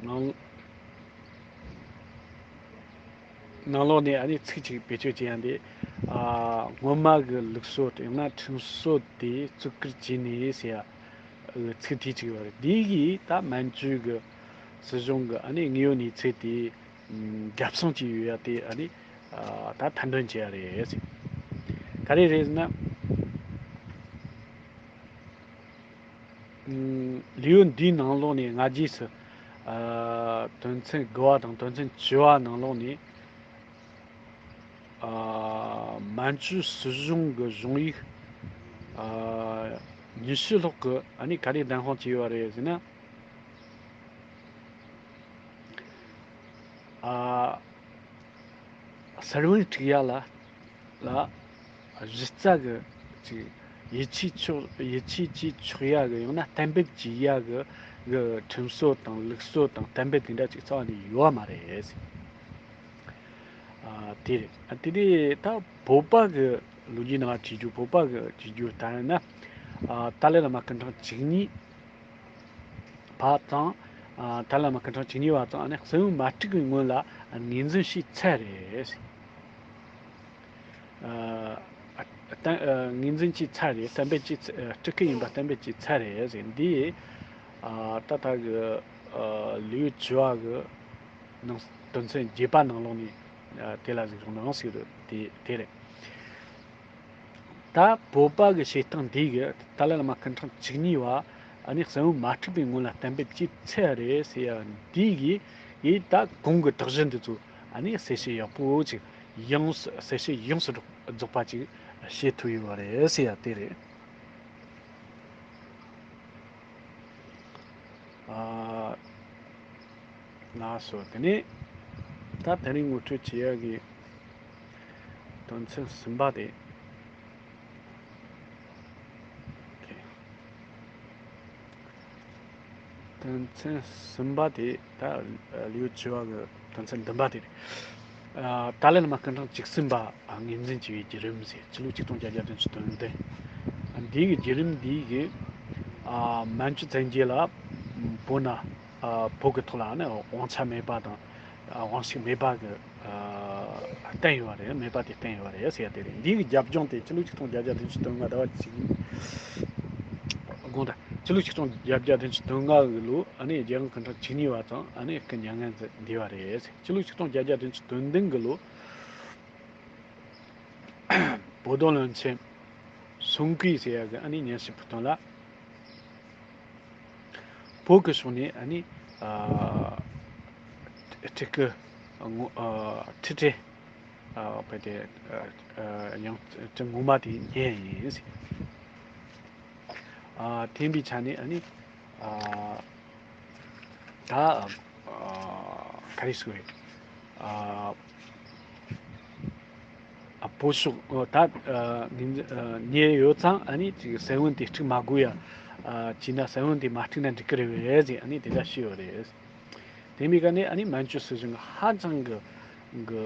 ནང་ནང་ལོགས་ནས་ཨ་ནི་ཚིག་ཅིག་བེད་སྤྱོད་བྱེད་ཡ་འདི། ཨ་སྔོན་མ་གི་ལུགས་སྲོལ་ཡང་ན་ཁྲིམས་སྲོལ་དེ་བརྩི་བཀུར་བྱས་ནས་ཟེར་ཡ་གི་ཚིག་དེ་ཅིག་ཡོད་རེད། འདི་གིས་ད་མན་ཇུ་གི་སྲིད་གཞུང་གི་ཨ་ནི་དངོས་ཡོད་གནས་ཚུལ་དེ་རྒྱབ་གསང་བྱས་ཡོད་ཡ་དེ་ཨ་ནི་ཨ་ད་ཐེར་འདོན་བྱས་ཡ་རེད། ག་རེ་རེད་ཟེར་ན། ཨ་ལེའུ་འདིའི་ནང་ལོགས་ནས་སྔ་རྗེས་སུ་ཨ་དོན་ཚན་དགུ་པ་དང་དོན་ཚན་བཅུ་པ་ནང་ལོགས་ནས་ཨ་མན་ཇུ་སྲིད་གཞུང་གི་གཞུང་ཡིག་ཨ་ཉི་ཤུ་ལྷག་གི་ཨ་ནི་ག་རེ་བདེན་དཔང་བྱས་ཡོད་རེད་ཟེར་ན། ཨ་ས་བོན་འཁྲིག་ཡ་ལ་ལ་གཞི་རྩ་གི་ཅིག་ཡིད་ཆེས་ཆོག་ཡིད་ཆེས་བྱེད་ཆོག་ཡ་གི་ཡང་ན་གཏན་འབེབས་བྱེད་ཡ་གི་གི་ཁྲིམས་སྲོལ་དང་ལུགས་སྲོལ་དང་གཏན་འབེབས་དེ་འདྲ་ཅིག་རྩ་བ་ནས་ཡོད་པ་མ་རེད། ཨ་དེ་རེད། ཨ་དེ་ནས་ད་བོད་པ་གི་ལོ་རྒྱུས་ནང་བྲིས་རྒྱུ་བོད་པ་གི་བྲིས་རྒྱུ་ལྟར་ན། ཨ་ཏཱ་ལའི་བླ་མ་སྐུ་ཕྲེང་བཅུ་གཉིས་པ་དང་། ཨ་ཏཱ་ལའི་བླ་མ་སྐུ་ཕྲེང་བཅུ་གཉིས་པ་དང་ཨ་ནི་གསུང་མ་ཐུག་གི་སྔོན་ལ་ངོས་འཛིན་བྱས་ཚར་རེད། ཨ་ད་ཨ་ངོས་འཛིན་བྱས་ཚར་རེད། གཏན་འབེབས་བྱས་ཚར་ཨ་སྤྲུལ་སྐུ་ཡིན་པ་གཏན་འབེབས་བྱས་ཚར་རེད་ཟེར། འདི་ཨ་ད་ལྟ་གི་ཨ་ལེའུ་བཅུ་པ་གི་ནང་དོན་ཚན་བརྒྱད་པ་ནང་ལོགས་ནས་ཨ་དེ་ལ་གཟིགས་རོགས་གནང་ཟེར་གི་འདུག་དེ་དེ་རེད། ད་བོད་པ་གི་བཤད་སྟངས་འདི་གི་ཏཱ་ལའི་བླ་མ་སྐུ་ཕྲེང་བཅུ་གཉིས་པ་ཨ་ནི་གསང་བ་མ་འཁྲུགས་པའི་སྔོན་ལ་གཏན་འབེབས་བྱས་ཚར་རེད་ཟེར་ཡ་འདི་གི་ཡིས་ད་གོང་གི་དག་གཞི་འདི་ཚོ་ཨ་ནི་གསལ་བཤད་ཡག་པོ་ཅིག་ཡོངས་སུ་གསལ་བཤད་ཡོངས་སུ་རྫོགས་པ་ཅིག་བྱེད་ཐུབ་ཡོད་པ་རེད་ཟེར་ཡ་དེ་རེད། ཨ་ ལགས་སོ། དེ་ནས་ད་དེ་རིང་ངོ་སྤྲོད་བྱེད་ཡག་གི་དོན་ཚན་གསུམ་པ་དེ། དོན་ཚན་གསུམ་པ་དེ་ད་ལེའུ་བཅུ་བ་གི་དོན་ཚན་བདུན་པ་དེ་རེད། ཏཱ་ལའི་བླ་མ་སྐུ་ཕྲེང་བཅུ་གསུམ་པ་ངོས་འཛིན་བྱས་པའི་བརྒྱུད་རིམ་ཟེར། ཆུ་ལུགས་ཆིག་སྟོང་བརྒྱད་བརྒྱ་བདུན་ཅུ་དོན་བདུན། འདིའི་གི་བརྒྱུད་རིམ་འདིའི་གི་མན་ཇུ་བཙན་རྒྱལ་ལ་བོད་ན་བོད་ཀྱི་ཐོག་ལ་ནི་དབང་ཆ་མེད་པ་དང་དབང་ཤུགས་མེད་པ་གི་བསྟན་ཡོད་པ་རེད། མེད་པ་དེ་བསྟན་ཡོད་པ་རེད་ཟེར་ཡ་དེ་རེད། འདིའི་གི་རྒྱབ་ལྗོངས་དེ་ཆུ་ལུགས་ཆིག་སྟོང་བརྒྱད་བརྒྱ་བདུན་ཅུ་དོན་ལྔ་ཟླ་བ་གཅིག་དགོངས་དག་ཆུ་ལུགས་ཆིག་སྟོང་བརྒྱད་བརྒྱ་བདུན་ཅུ་དོན་ལྔ་གི་ལོ་ཨ་ནི་རྒྱལ་དབང་སྐུ་ཕྲེང་བཅུ་གཉིས་པ་དང་ཨ་ནི་སྐུ་མྱ་ངན་འདས་པ་རེད། ཆུ་ལུགས་ཆིག་སྟོང་བརྒྱད་བརྒྱ་བདུན་ཅུ་དོན་བདུན་གི་ལོ། པོ་ཏོ་བློན་ཆེན་སུན་ཀུའེ་ཟེར་ཡ་གི་ཨ་ནི་ཉན་ཤི་བུ་ཐོན་ལ། བོད་ཀྱི་ཕྱོགས་ནས་ཨ་ནི་ཨ་ཁྲི་སྐུ་ངོ་ཨ་ཁྲི་ཁྲི་ཨ་བོད་དེ་ཨ་ཨ་ཡང་ཁྲི་ངོ་མ་དེ་ཉན་ཡིན་ཟེར། ཨ་དེ་ཡིན་པའི་ཆ་ནས་ཨ་ནི་ཨ་ད་ཨ་ག་རེ་ཟེར་དགོས་རེད། ཨ་ཨ་བོད་ཕྱོགས་ཨ་ད་ཨ་ཉན་ཨ་ཉན་ཡོད་ཙང་ཨ་ནི་ཅིག་ས་བོན་དེ་དཀྲུག་མ་དགོས་ཡ། ཨ་བྱས་ན་ས་བོན་དེ་མ་དཀྲུག་ན་འགྲིག་གི་རེད་པས་ཟེར་ཨ་ནི་དེ་འདྲ་ཞུས་ཡོད་རེད། དེ་མིན་ག་ནས་ཨ་ནི་མན་ཇུ་སྲིད་གཞུང་གི་ཧ་ཅང་གི་གི་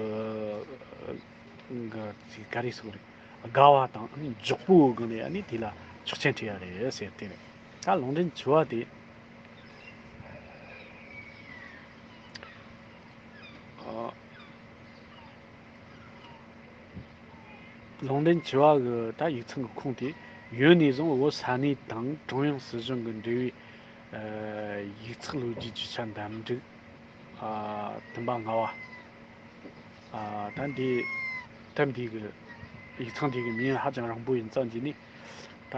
གི་ཅིག་ག་རེ་ཟེར་དགོས་རེད། དགའ་བ་དང་ཨ་ནི་མགྱོགས་པོའི་སྒོ་ནས་ཨ་ནི་དེ་ལ་ཆོག་མཆན་སྤྲད་ཡ་རེད་ཟེར་དེ་རེད། ད་ལུང་འདྲེན་བྱེད་པ་དེ། ཨ། ལུང་འདྲེན་བྱེད་པ་གི་ད་ཡིག་ཚང་གི་ཁུངས་དེ། ཡོན་ནས་བཟུང་བོད་ས་གནས་དང་ཀྲུང་དབྱང་སྲིད་གཞུང་གི་འབྲེལ་བའི་ཨ་ཡིག་ཚགས་ལོ་རྒྱུས་ཀྱི་ཆ་འདེམས་སྒྲིག་ཨ་བདུན་པ་ལྔ་པ། ཨ་ད་འདི་ད་འདི་གི་ཡིག་ཚང་འདི་གི་མིང་ཧ་ཅང་རིང་པོ་ཡིན་ཙང་འདི་ནི། ད་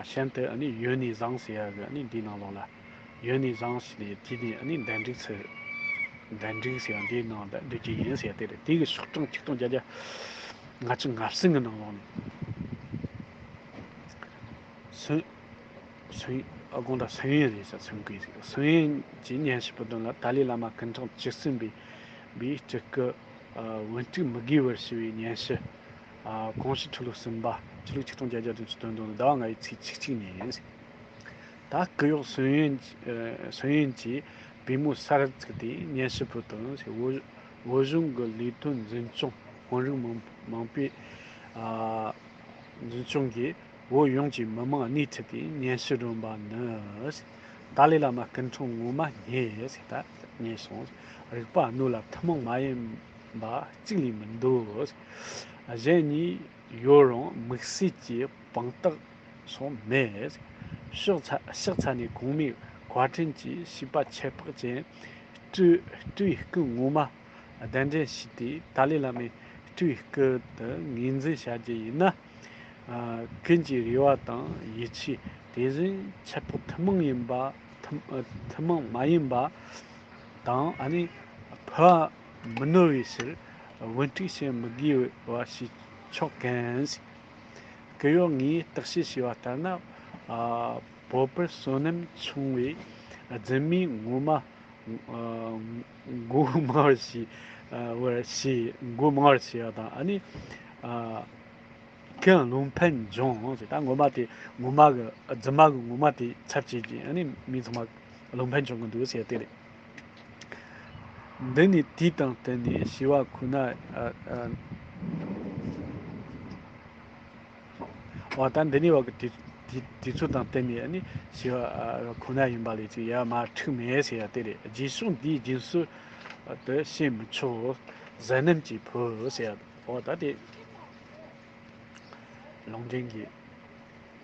གཤམ་དུ་ཨ་ནི་ཡོན་ནས་བཟུང་ཟེར་ཡ་གི་ཨ་ནི་འདིའི་ནང་ལོགས་ལ། ཡོན་ནས་བཟུང་ཟེར་ནས་དེ་ནས་ཨ་ནི་འདེམས་སྒྲིག་ཚུལ། འདེམས་སྒྲིག་ཟེར་ཡ་འདིའི་ནང་ལ་འདུས་ཀྱི་ཡིན་ཟེར་ཡ་དེ་རེད། དེ་གི་ཤོག་གྲངས་ཆིག་སྟོང་བརྒྱད་བརྒྱ་ལྔ་བཅུ་ང་གསུམ་གི་ནང་ལོགས་ནས། སུན། སུན། ཨ་དགོངས་དག་སུན་ཡོན་རེད་ཟེར། སུན་ཀུའེ་ཟེར། སུན་ཡོན་གྱིས་ཉན་ཤི་བུ་ཐོན་ལ་ཏཱ་ལའི་བླ་མ་སྐུ་ཕྲེང་བཅུ་གསུམ་པའི་པའི་སྤྲུལ་སྐུ་ཨ་བོན་སྤྲུལ་མི་དགེ་བར་ཞུ་བའི་ཉན་ཤི་ཨ་གོང་ཞུས་ཆུ་ལུགས་གསུམ་པ། ཆུ་ལུགས་ཆིག་སྟོང་བརྒྱད་བརྒྱ་བདུན་ཅུ་དོན་བདུན་ཟླ་བ་ལྔ་པའི་ཚེས་བཅུ་གཅིག་ཉིན། ད་སྐུ་གཡོག་སུན་ཡོན་ཨ་སུན་ཡོན་གྱིས་པུས་མོ་སར་བཙུགས་ཏེ་ཉན་ཤི་བུ་ཐོན་ཟེར། བོད་བོད་གཞུང་གི་ལས་དོན་འཛིན་སྐྱོང་དཔོན་རིགས་མང་མང་པོས་ཨ་འཛིན་སྐྱོང་གིས་བོད་ཡོངས་ཀྱི་མི་མང་སྣེ་ཁྲིད་དེ་ཉན་ཞུ་སྒྲུབ་པ་ནི། ཏཱ་ལའི་བླ་མ་སྐུ་ཕྲེང་ངོ་མ་རྙེད་ཟེར། ད་རྙེད་སོང་། རིག་པ་རྣོ་ལ་ཐུན་མོང་མ་ཡིན་པ་གཅིག་ལས་མི་འདུག། གཞན་གཉིས་ཡོད་རུང་དམིགས་བསལ་གྱི་དཔང་རྟགས་སོགས་མེད། ཕྱོགས་ཚ་ཕྱོགས་ཚ་ནས་གོང་མའི་བཀའ་དྲིན་གྱིས་བྱིས་པ་ཁྱད་འཕགས་ཅན་སྤྲུལ་སྤྲུལ་སྐུ་ངོ་མ། གདན་འདྲེན་ཞུས་ཏེ་ཏཱ་ལའི་བླ་མའི་སྤྲུལ་སྐུ་དུ་ངོས་འཛིན་བྱ་རྒྱུ་ཡིན་ན། ཨ་ཀུན་གྱི་རེ་བ་དང་ཡིད་ཆེས་དེ་བཞིན་ཁྱད་འཕགས་ཐུན་མོང་ཡིན་པ་ཐུན་ཨ་ཐུན་མོང་མ་ཡིན་པ་དང་ཨ་ནི་ཕུ་བ་མི་ནོར་བའི་ཕྱིར་བོན་སྤྲུལ་བྱེད་མི་དགོས་པ་ཞིག་ཆོག་གམ། སྐུ་གཡོག་ངས་བརྟག་དཔྱད་བྱས་པ་ལྟར་ན། ཨ་བོད་པར་བསོད་ནམས་ཆུང་བས་རྫུན་མས་ངོ་མ། ཨ་མགོ་མང་བར་བྱས། ཨ་བར་བྱས་མགོ་མང་བར་བྱས་པ་དང་ཨ་ནི། ཨ་ཀུན་བློ་ཕམ་འབྱུང་ཟེར། ད་ངོ་མ་དེ་ངོ་མ་གི་རྫུན་མ་གི་ངོ་མ་དེ་ཚབ་བྱེད་ཀྱི་ཨ་ནི་མི་ཚང་མ་བློ་ཕམ་འབྱུང་གི་འདུག་ཟེར་དེ་རེད། འདི་ནི་དུས་དང་བསྟུན་ནས་བྱིས་པ་ཁོ་ན། ཨ་ཨ། འོ་ད་འདི་ནི་བ་གི་དུས་དུས་དུས་ཚོད་དང་བསྟུན་ནས་ནི་བྱིས་པ་ཁོ་ན་ཡིན་པ་ལས་ཅིག་ཡར་མར་འཁྲུག་མེད་ཟེར་ཡ་དེ་རེད། རྗེས་ཕྱོགས་འདིའི་རྒྱུན་སྲོལ་དུ་བྱེད་མི་ཆོག། བཟའ་ནམ་གྱི་ཕུ་ཟེར་ཡ། འོ་ད་དེ་ལུང་འདྲེན་གྱི་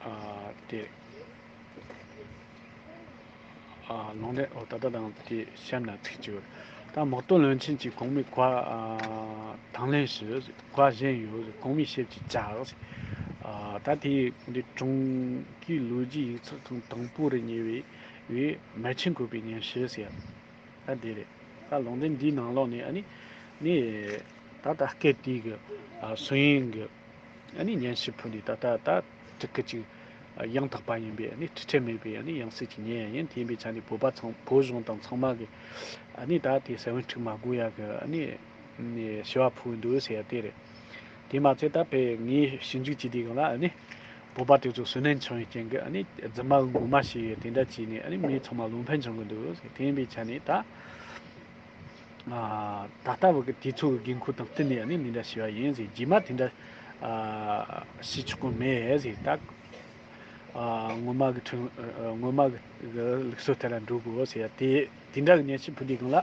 ཨ་དེ་རེད། ཨ་ལུང་འདྲེན་འོ་ད་ལྟ་དང་དེ་གཤམ་ན་ཚིག་གཅིག་ཡོད། ད་དམག་དོན་བློན་ཆེན་གྱིས་གོང་མའི་བཀའ་ཨ་དང་ལེན་ཞུ། བཀའ་བཞིན་ཡོད། གོང་མའི་ཞབས་ཀྱིས་བཅགས། ཨ་ད་དེ་འདི་ཀྲུང་གོའི་ལོ་རྒྱུས་ཡིག་ཚགས་ཁང་དང་པོ་རུ་ཉེ་བའི་བའི་མི་ཆེན་བཀོད་པའི་སྙན་ཞུ་ཟེར། ད་འདི་རེད། ད་ལུང་འདྲེན་འདིའི་ནང་ལོགས་ནས་ཨ་ནི་ནི་ད་ལྟ་སྐད་དེ་གི་ཨ་སུན་ཡོན་གི་ཨ་ནི་སྙན་ཞུ་ཕུལ་ནས་ད་ལྟ་ད་སྤྲུལ་སྐུ་ཅིག་ ཡང་དག་པ་ཡིན་པའི་ཨ་ནི་འཁྲུལ་འཕྲོད་མེད་པའི་ཨ་ནི་ཡང་སྲིད་ཀྱི་ཉེ་ཡང་ཡིན། དེ་ཡིན་པའི་ཆ་ནས་བོད་པ་ཚང་བོད་གཞུང་དང་ཚང་མ་གི་ཨ་ནི་ད་དེ་ས་བོན་འཁྲུག་མ་དགོས་ཡ་གི་ཨ་ནི་ནི་ཞུ་བ་ཕུལ་འདུག་ཟེར་ཡ་དེ་རེད། དེ་མ་ཚད་ད་ཕེ་ངས་ཞིབ་འཇུག་བྱས་དུས་སྒང་ལ་ཨ་ནི་བོད་པ་དེ་ཚོ་སུན་སྣང་བྱུང་བའི་རྐྱེན་གྱིས་ཨ་ནི་རྫུན་མ་ངོ་མ་ཞིག་དེ་འདྲ་བྱས་ནས་ཨ་ནི་མི་ཚང་མ་བློ་ཕམ་བྱུང་གི་འདུག་ཟེར། དེ་ཡིན་པའི་ཆ་ནས་ད། ད་ལྟ་བུ་གི་དུས་ཚོད་ཀྱི་དགོས་མཁོ་དང་བསྟུན་ནས་ནི་འདི་འདྲ་བྱས་པ་ཡིན་ཟེར། རྗེས་མ་དེ་འདྲ་བྱེད་ཆོག་གི་མེད་ཟེར། ད་ངོ་མ་གི་ཁྲིམས་ངོ་མ་གི་ལུགས་སྲོལ་ལྟར་འགྲོ་དགོས་ཟེར་དེ་དེ་འདྲ་གི་ཉན་ཤེས་ཕུལ་དུས་སྒང་ལ།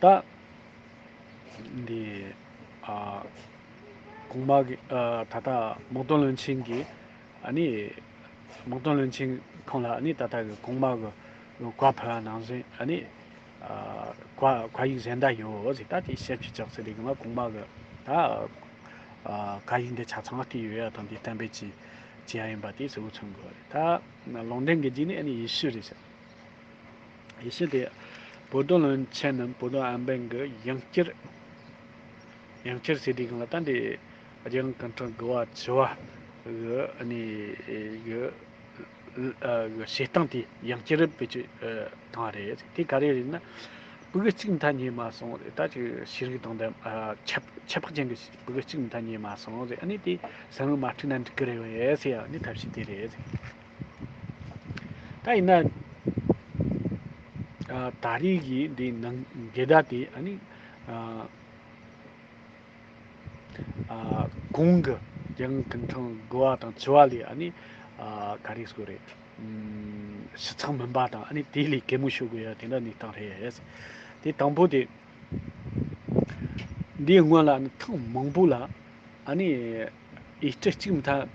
ད་འདི་གོང་མ་གི་ད་ལྟ་མང་སྟོན་བློན་ཆེན་གྱིས་ཨ་ནི་མང་སྟོན་བློན་ཆེན་ཁོང་ལ་ཨ་ནི་ད་ལྟ་གི་གོང་མ་གི་བཀའ་ཕེབས་པ་ནང་བཞིན་ཨ་ནི་བཀའ་བཀའ་ཡིག་གཞན་དག་ཡོད་ཟེར། ད་དེ་ཞིབ་ཅིག་ཆགས་ཟེར་དུས་སྒང་ལ་གོང་མ་གི་ད་བཀའ་ཡིག་འདི་ཆ་ཚང་བལྟས་ཡོད་ཡ་དང་དེ་གཏན་འབེབས་ཀྱི་བྱས་ཡ་ཡིན་པ་དེ་གསལ་པོ་མཚོན་གི་རེད། ད་ལུང་འདྲེན་གྱི་རྗེས་ནས་ཨ་ནི་ཡེ་ཤུ་རེད་ཟེར། ཡེ་ཤུ་དེ་བོད་དོན་བློན་ཆེན་ནམ་བོད་དོན་ཨམ་བན་གྱི་ཡང་བསྐྱར་ཡང་བསྐྱར་ཟེར་དུས་སྒང་ལ་ད་འདི་རྒྱལ་ཡོངས་སྐུ་ཕྲེང་དགུ་པ་བཅུ་པ་གི་ཨ་ནི་གི་གི་བྱེད་སྟངས་དེ་ཡང་བསྐྱར་བེད་སྤྱོད་བཏང་བ་རེད། དེ་ག་རེ་རེད་ན། ཕྲུ་གུ་གཅིག་མཐའ་རྙེད་མ་སོང་རེད། ད་ཅིག་ཤེས་རིག་དང་ལྡན་ཁྱད་ཁྱད་འཕགས་ཅན་གྱི་ཕྲུ་གུ་གཅིག་མཐའ་རྙེད་མ་སོང་རེད། ཨ་ནི་དེ་ས་བོན་མ་འཁྲུགས་ན་འགྲིག་གི་རེད་བས་ཟེར་ཡ་ཨ་ནི་ཐབས་ཤེས་དེ་རེད། ད་ཡིན་ན་ད་རེས་ཀྱི་འདི་ནང་འགལ་ཟླ་དེ་ཨ་ནི། གོང་གི་རྒྱལ་ཡོངས་སྐུ་ཕྲེང་དགུ་པ་དང་བཅུ་པ་ལས་ཨ་ནི་ག་རེ་ཟེར་དགོས་རེད། ཞིབ་ཚགས་མིན་པ་དང་ཨ་ནི་དེ་ལས་གད་མོ་ཤོར་དགོས་ཡ་དེ་འདྲ་གནས་སྟངས་རེད། དེ་དང་པོ་དེ་འདིའི་སྔོན་ལ་ཨ་ནི་ཐེངས་མང་པོ་ལ་ཨ་ནི་ཡུལ་གྲུ་གཅིག་མཐའ།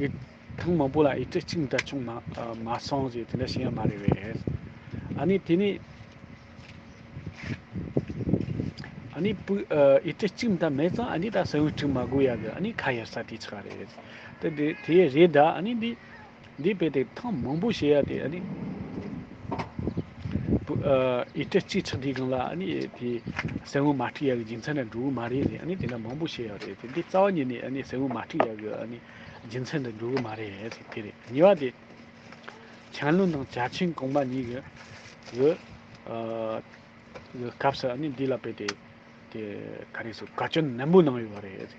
ཡུལ་ཐེངས་མང་པོ་ལ་ཡུལ་གྲུ་གཅིག་མཐའ་བྱུང་མ་མ་སོང་ཟེར་དེ་འདྲ་བཤད་ཡ་མ་རེད་བས། ཨ་ནི་དེ་ནི། ཨ་ནི་ཕྲུ་ཨ་ཡུལ་གྲུ་གཅིག་མཐའ་མེད་ཙང་ཨ་ནི་ད་ས་བོན་འཁྲུག་མ་དགོས་ཡ་གི་ཨ་ནི་ཁ་གཡར་ས་དེ་ཆགས་རེད། དེ་དེ་དེ་རེད་ད། ཨ་ནི་འདི་འདི་དཔེ་དེ་ཐེངས་མང་པོ་བཤད་ཡ་དེ་ཨ་ནི་ཕྲུ་ཨ་ཡུལ་གྲུ་གཅིག་ཆགས་དུས་སྒང་ལ་ཨ་ནི་དེ་ས་བོན་མ་འཁྲུག་ཡ་གི་རྒྱུ་མཚན་ལ་འགྲོ་གི་མ་རེད་ཟེར། ཨ་ནི་དེ་འདྲ་མང་པོ་བཤད་ཡ་རེད། དེ་འདི་རྩ་བ་ཉིད་ནས་ཨ་ནི་ས་བོན་མ་འཁྲུག་ཡ་གི་ཨ་ནི་རྒྱུ་མཚན་ལ་འགྲོ་གི་མ་རེད་ཟེར་དེ་རེད། གཉིས་པ་དེ། ཆན་ལུན་དང་ཅཱ་ཆིན་གོང་མ་གཉིས་ཀྱི་གི་ཨ་གི་སྐབས་སུ་ཨ་ནི་འདི་ལ་དཔེ་དེ་དེ་ག་རེ་ཟེར་བཀའ་བཀྱོན་ནན་པོ་གནང་ཡོད་པ་རེད།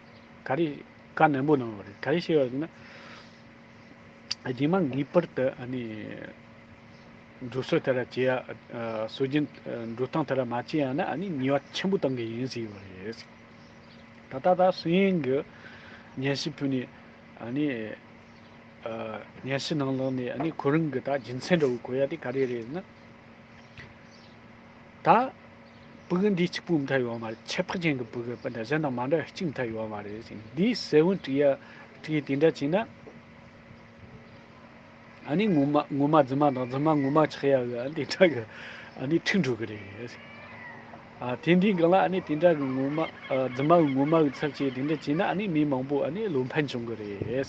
ག་རེ་བཀའ་ནན་པོ་གནང་ཡོད་པ་རེད། ག་རེ་བཤད་ཡོད་ཟེར་ན། རྗེས་མ་ངེས་པར་དུ་ཨ་ནི་འགྲོ་སྲོལ་ལྟར་བྱེད་ཡ་ཨ་སྲོལ་རྒྱུན་ཨ་འགྲོ་སྟངས་ལྟར་མ་བྱེད་ཡ་ན་ཨ་ནི་ཉེས་པ་ཆེན་པོ་གཏོང་གི་ཡིན་ཟེར་ཡོད་པ་རེད། ད་ལྟ་ད་སུན་ཡིན་གྱི་ཉན་ཞིབ་ཕུལ་ནས་ཨ་ནི། ཉན་ཞིབ་ནང་ལོགས་ནས་ཨ་ནི་ཁོ་རང་གི་ད་རྒྱུ་མཚན་འདྲ་བོ་གོ་ཡ་དེ་ག་རེ་རེད་ན། ད་ཕྲུ་གུ་འདི་གཅིག་པུ་མཐའ་ཡོད་མ་རེད། ཁྱད་འཕགས་ཅན་གྱི་ཕྲུ་གུ་པ་འདྲ་གཞན་དང་མ་འདྲ་བ་གཅིག་མཐའ་ཡོད་མ་རེད་ཟེར། འདིའི་ས་བོན་འཁྲུག་ཡ་འཁྲུག་ཡ་དེ་འདྲ་བྱས་ན། ཨ་ནི་ངོ་མ་ངོ་མ་རྫུན་མ་དང་རྫུན་མ་ངོ་མ་ཆགས་ཡ་གི་ཨ་ནི་དེ་འདྲ་གི་ཨ་ནི་འཁྲུག་འགྲོ་གི་རེད། ཨ་དེ་འདིའི་སྒང་ལ་ཨ་ནི་དེ་འདྲ་གི་ངོ་མ་ཨ་རྫུན་མ་གི་ངོ་མ་གི་ཚབ་བྱས་དེ་འདྲ་བྱས་ན་ཨ་ནི་མི་མང་པོ་ཨ་ནི་བློ་ཕམ་བྱུང་གི་རེད།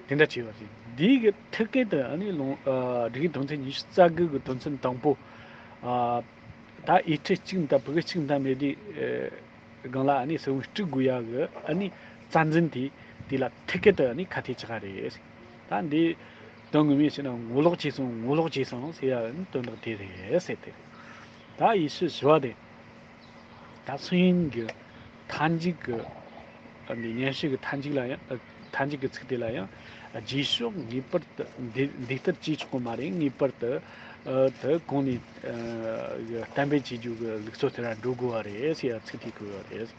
དེ་འདྲ་བྱས་པ་རེད། འདིའི་གི་ཐད་ཀར་དུ་ཨ་ནི་ལུང་ཨ་སྒྲིག་དོན་ཚན་ཉི་ཤུ་རྩ་དགུ་གི་དོན་ཚན་དང་པོ་ཨ་ད་ཡུལ་གྲུ་གཅིག་དང་ཕྲུ་གུ་གཅིག་དང་མེད་དུས་ཨ་སྒང་ལ་ཨ་ནི་ས་བོན་འཁྲུག་དགོས་ཡ་གི་ཨ་ནི་རྩ་འཛིན་དེ་དེ་ལ་ཐད་ཀར་དུ་ཨ་ནི་ཁ་གཏད་གཅོག་ག་རེད། ད་འདི་དོན་ངོ་མས་བཤད་ན་ངོ་ལོག་བྱས་སོང་ངོ་ལོག་བྱས་སོང་ཟེར་ཡ་ནི་དོན་དག་དེ་རེད་ཟེར་ཏེ། ད་ཡེ་ཤུ་ཞུ་བ་དེ། ད་སུན་ཡིན་གྱི་མཐའ་མཇུག་གི་འདི་ཉན་ཞིབ་ཀྱི་མཐའ་མཇུག་ལ་ཡང་མཐའ་མཇུག་གི་ཚིག་དེ་ལ་ཡང་རྗེས་ཕྱོགས་ངེས་པར་དུ་འདི་འདི་ལྟར་བྱེད་ཆོག་གི་མ་རེད། ངེས་པར་དུ་དུ་གོང་ནས་གཏན་འབེབས་བྱེད་རྒྱུ་གི་ལུགས་སྲོལ་དེ་ར་འགྲོ་དགོས་པ་རེད་ཟེར་ཡ་ཚིག་དེ་བཀོད་ཡོད་རེད།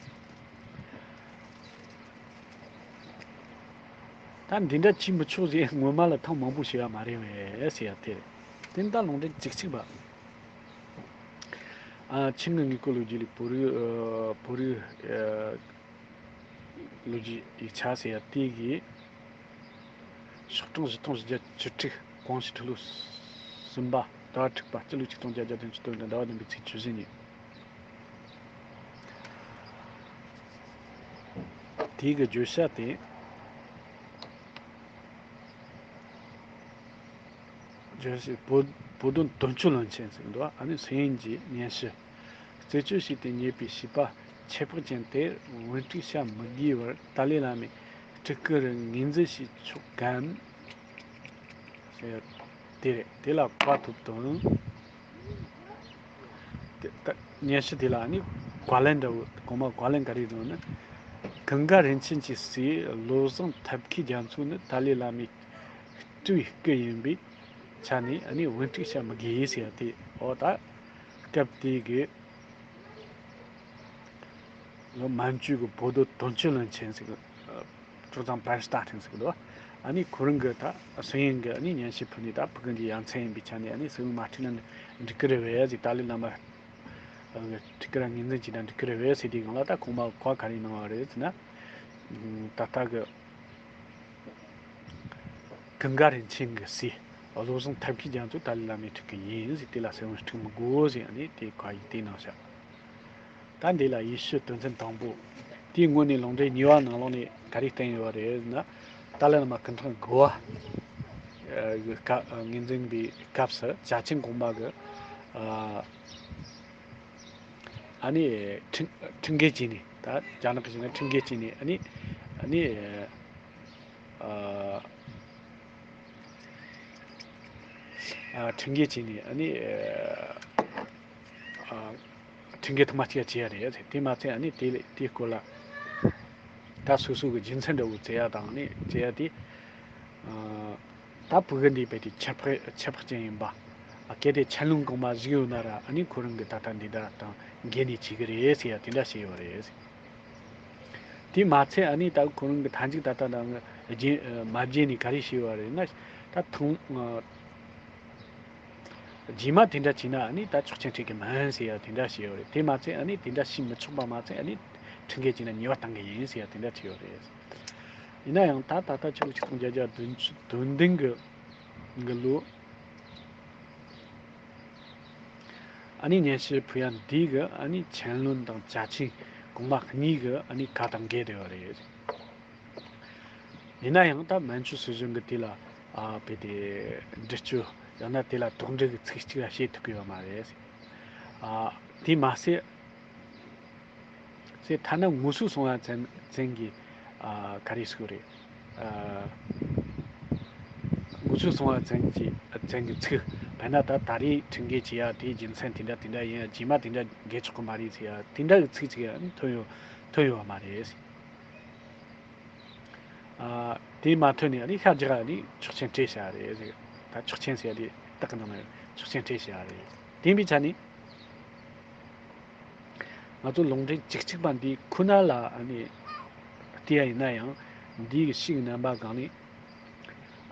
ད་འདི་འདྲ་བྱེད་མི་ཆོག་ཟེར་སྔོན་མ་ལ་ཐེངས་མང་པོ་བཤད་ཡ་མ་རེད་པས་ཟེར་ཡ་དེ་རེད། དེ་ད་ལུང་འདྲེན་གཅིག་གཅིག་པ། ཨ་ཆིང་གི་དངོས་པོ་ལོ་རྒྱུས་ལས་བོད་རིགས་ཨ་བོད་རིགས་ཨ་ལོ་རྒྱུས་ཡིག་ཆ་ཟེར་ཡ་དེ་གི་ཤོག་གྲངས་བཞི་སྟོང་བཞི་བརྒྱ་བཅུ་དྲུག་གོང་ཞུས་ཁྲི་ལོ་གསུམ་པ་ཟླ་བ་དྲུག་པ་སྤྱི་ལོ་ཆིག་སྟོང་བརྒྱད་བརྒྱ་བདུན་ཅུ་དོན་དང་ཟླ་བ་བདུན་པའི་ཚེས་བཅུ་བཞི་ཉིན། དེ་གི་བརྗོད་བྱ་དེ། བརྗོད་བྱ་བོད་བོད་དོན་དོན་གཅོད་བློན་ཆེན་ཟེར་གི་འདུག་ཨ་ནི་སུན་ཡིན་གྱིས་སྙན་ཞུ། རྩད་གཅོད་བྱས་ཏེ་རྙེད་པའི་བྱིས་པ་ཁྱད་འཕགས་ཅན་དེར་བུན་སྤྲོད་བྱ་མི་དགོས་པར་ཏཱ་ལའི་བླ་མས་ སྤྲུལ་སྐུ་རུ་ངོས་འཛིན་བྱེད་ཆོག་གམ་ཟེར་དེ་རེད། དེ་ལ་གོ་ཐུབ་དོན། དེ་ད་སྙན་ཞུ་དེ་ལ་ནི་བཀའ་ལན་འདྲ་བོ། གོང་མ་བཀའ་ལན་ག་རེ་གནང་ན། ཀུན་དགའ་རིན་ཆེན་གྱི་སྲས་བློ་བཟང་ཐབས་མཁས་རྒྱ་མཚོ་ནི་ཏཱ་ལའི་བླ་མའི་སྤྲུལ་བའི་སྐུ་ཡིན་པའི་ཆ་ནས་ནི་དབུ་འཁྲིད་བྱ་མི་དགོས་ཟེར་ཡ་དེ། འོ་ད་སྐབས་དེ་གི་མན་ཇུ་གི་བོད་དོན་དོན་གཅོད་བློན་ཆེན་ཟེར་གི། ཀྲུའུ་ཙང་པན་ཏཱ་ཐིང་ཟེར་གི་འདུག་ཨ་ནི་ཁོ་རང་གི་ད་སུན་ཡིན་གི་ཨ་ནི་སྙན་ཞུ་ཕུལ་ནས། ད་ཕྲུ་གུ་འདི་ཡ་མཚན་ཡིན་པའི་ཆ་ནས་ཨ་ནི་སུན་ཡིན་མ་ཁྲིད་ན་འགྲིག་གི་རེད་བས་ཟེར། ཏཱ་ལའི་བླ་མ་ཁྲི་ཀ་ར་ངོས་འཛིན་བྱས་ན་འགྲིག་གི་རེད་བས་ཟེར་དུས་སྒང་ལ། ད་གོང་མ་གོ་བ་ག་རེ་གནང་བ་རེད་ཟེར་ན། ད་ལྟ་གི་ཀུན་དགའ་རིན་ཆེན་གྱི་སྲས་བློ་བཟང་ཐབས་མཁས་རྒྱ་མཚོ་ཏཱ་ལའི་བླ་མའི་སྤྲུལ་སྐུ་ཡིན་ཟེར། དེ་ལ་སུན་ཡིན་འཁྲིད་མི་དགོས་ཟེར། ཨ་ནི་དེ་གོ་བ་ཡིག་དེ་གནང་བཞག་ད་འདི་ལ་ཡེ་ཤུའི་དོན་ཚན་དང་པོ། དེའི་སྔོན་ནས་ལུང་འདྲེན་གཉིས་པ་ནང་ལོགས་ནས་ག་རེ་བསྟན་ཡོད་རེད་ན། ཏཱ་ལའི་བླ་མ་སྐུ་ཕྲེང་དགུ་པ་གི་སྐབས་ངོས་འཛིན་པའི་སྐབས་སུ་ཅ་ཆིང་གོང་མ་གི་ཨ་ནི་ཁྲིམས་ཁྲིམས་འགལ་བྱས་ནས། ད་རྒྱ་ནག་གི་བྱས་ན་ཁྲིམས་འགལ་བྱས་ནས། ཨ་ནི་ཨ་ནི་ཁྲིམས་འགལ་བྱས་ནས། ཨ་ནི་ཁྲིམས་འགལ་ཐེངས་མ་གཅིག་བྱས་ཡ་རེད། དེ་མ་ཚད་ཨ་ནི་དེ་དེའི་སྐོར་ལ་ད་སོ་སོ་གི་རྒྱུ་མཚན་འདྲ་བོ་བཙལ་ཡ་དང་། ཨ་ནི་བཙལ་ཡ་དེ། ད་ཕྲུ་གུ་འདི་རྦད་དེ་ཁྱད་འཕགས་ཁྱད་འཕགས་ཅན་ཡིན་པ། གལ་ཏེ་ཆན་ལུང་གོང་མ་བཞུགས་ཡོད་ན་ར། ཨ་ནི་ཁོ་རང་གི་ད་ལྟ་འདི་ལྟར་དང་འགལ་ནས་བྱེད་ཀྱི་རེད་ཟེར་ཡ་དེ་འདྲ་བཤད་ཡོད་རེད། དེ་མ་ཚད་ཨ་ནི་ད་ཁོ་རང་གི་མཐའ་མཇུག་ད་ལྟ་ནང་རྗེས་མ་རྗེས་ནས་ག་རེ་བཤད་ཡོད་རེད་ན། ད་ཐེངས་རྗེས་མ་དེ་འདྲ་བྱས་ན་ཨ་ནི་ད་ཆོག་མཆན་སྤྲད་ཀྱི་མིན་ཟེར་ཡ་དེ་འདྲ་བཤད་ཡོད་རེད། དེ་མ་ཚད་ཨ་ནི་དེ་འདྲ་བྱེད་མི་ཆོག་པ་མ་ཚད། ཨ་ནི་ཁྲིམས་འགལ་བྱས་ན་ཉེས་པ་གཏང་གི་ཡིན་ཟེར་ཡ་དེ་འདྲ་བྲིས་ཡོད་རེད། ཡིན་ན་ཡང་ད་ད་ལྟ་ཕྱི་ལོ་ཆིག་སྟོང་བརྒྱད་བརྒྱ་བདུན་ཅུ་དོན་བདུན་གི་གི་ལོ། ཨ་ནི་སྙན་ཞུ་ཕུལ་ཡ་འདི་གི་ཨ་ནི་ཆན་ལུན་དང་ཅ་ཆིང་གོང་མ་གཉིས་གི་ཨ་ནི་བཀའ་དང་འགལ་བསྡད་ཡོད་རེད། ཡིན་ན་ཡང་ད་མན་ཇུ་སྲིད་གཞུང་གི་དེ་ལ་ཨ་རྦད་དེ་འདྲི་གཅོད། ཡང་ན་དེ་ལ་དོགས་འདྲི་གི་ཚིག་གཅིག་ལ་བཤད་ཐུབ་ཀྱི་ཡོད་མ་རེད། ཨ་དེ་མ་ཟད་ཟེར། ཐ་ན་ངོ་སོ་སོང་བ་ཙམ་ཙམ་གྱིས་ཨ་ག་རེ་ཟེར་དགོས་རེད། ཨ་ངོ་སོ་སོང་བ་ཙམ་གྱི་ཙམ་གྱི་ཚིག། དཔེར་ན་ད་ད་རེས་ཁྲིམས་འགལ་བྱས་ཡ་དེའི་རྒྱུ་མཚན་དེ་འདྲ་དེ་འདྲ་ཡིན། རྗེས་མ་དེ་འདྲ་འགལ་ཆོག་གི་མ་རེད་ཟེར་ཡ་དེ་འདྲ་གི་ཚིག་ཅིག་ཡང་ཐོན་ཡོད་ཐོན་ཡོད་པ་མ་རེད། ཨ་དེ་མ་ཐོན་ནས་ཨ་ནི་ཤར་རྒྱག་ཨ་ནི་ཆོག་མཆན་སྤྲད་བཞག་རེད་ཟེར། ད་ཆོག་མཆན་ཟེར་ཡ་དེ་རྟགས་ཀྱི་ནང་ན་ཆོག་མཆན་སྤྲད་བཞག་རེད། དེ་ཡིན་པའི་ཆ་ནས་ང་ཚོ་ལུང་འདྲེན་བཅུ་གཅིག་པ་འདི་ཁོ་ན་ལ་ཨ་ནི་བལྟས་ཡ་ཡིན་ན་ཡང་། འདི་གི་ཤིག་རྣམ་པ་གང་ནས་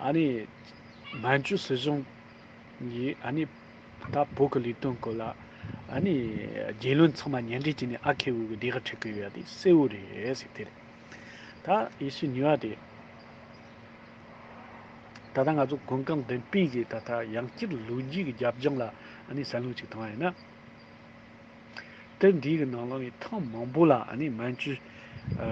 ཨ་ནི་མན་ཇུ་སྲིད་གཞུང་གིས་ཨ་ནི་ད་བོད་ཀྱི་ལས་དོན་སྐོར་ལ་ཨ་ནི་རྒྱལ་བློན་ཚང་མ་ཉེ་འབྲེལ་བྱས་ནས་ཨ་ཁེ་བོ་གི་སྡེ་ཁག་ཁྲིད་ཀྱི་ཡོད་དེ་གསལ་བོ་རེད་ཟེར། དེ་རེད། ད་ཡེ་ཤུ་གཉིས་པ་དེ། ད་ལྟ་ང་ཚོ་གོ་སྐབས་འདི་པའི་གི་ད་ལྟ་ཡང་བསྐྱར་ལོ་རྒྱུས་ཀྱི་རྒྱབ་ལྗོངས་ལ་ཨ་ནི་གསལ་སྣང་ཅིག་བཏང་བ་ཡིན་ན། དེབ་འདིའི་གི་ནང་ལོགས་ནས་ཐེངས་མང་པོ་ལ་ཨ་ནི་མན་ཇུ་ཨ་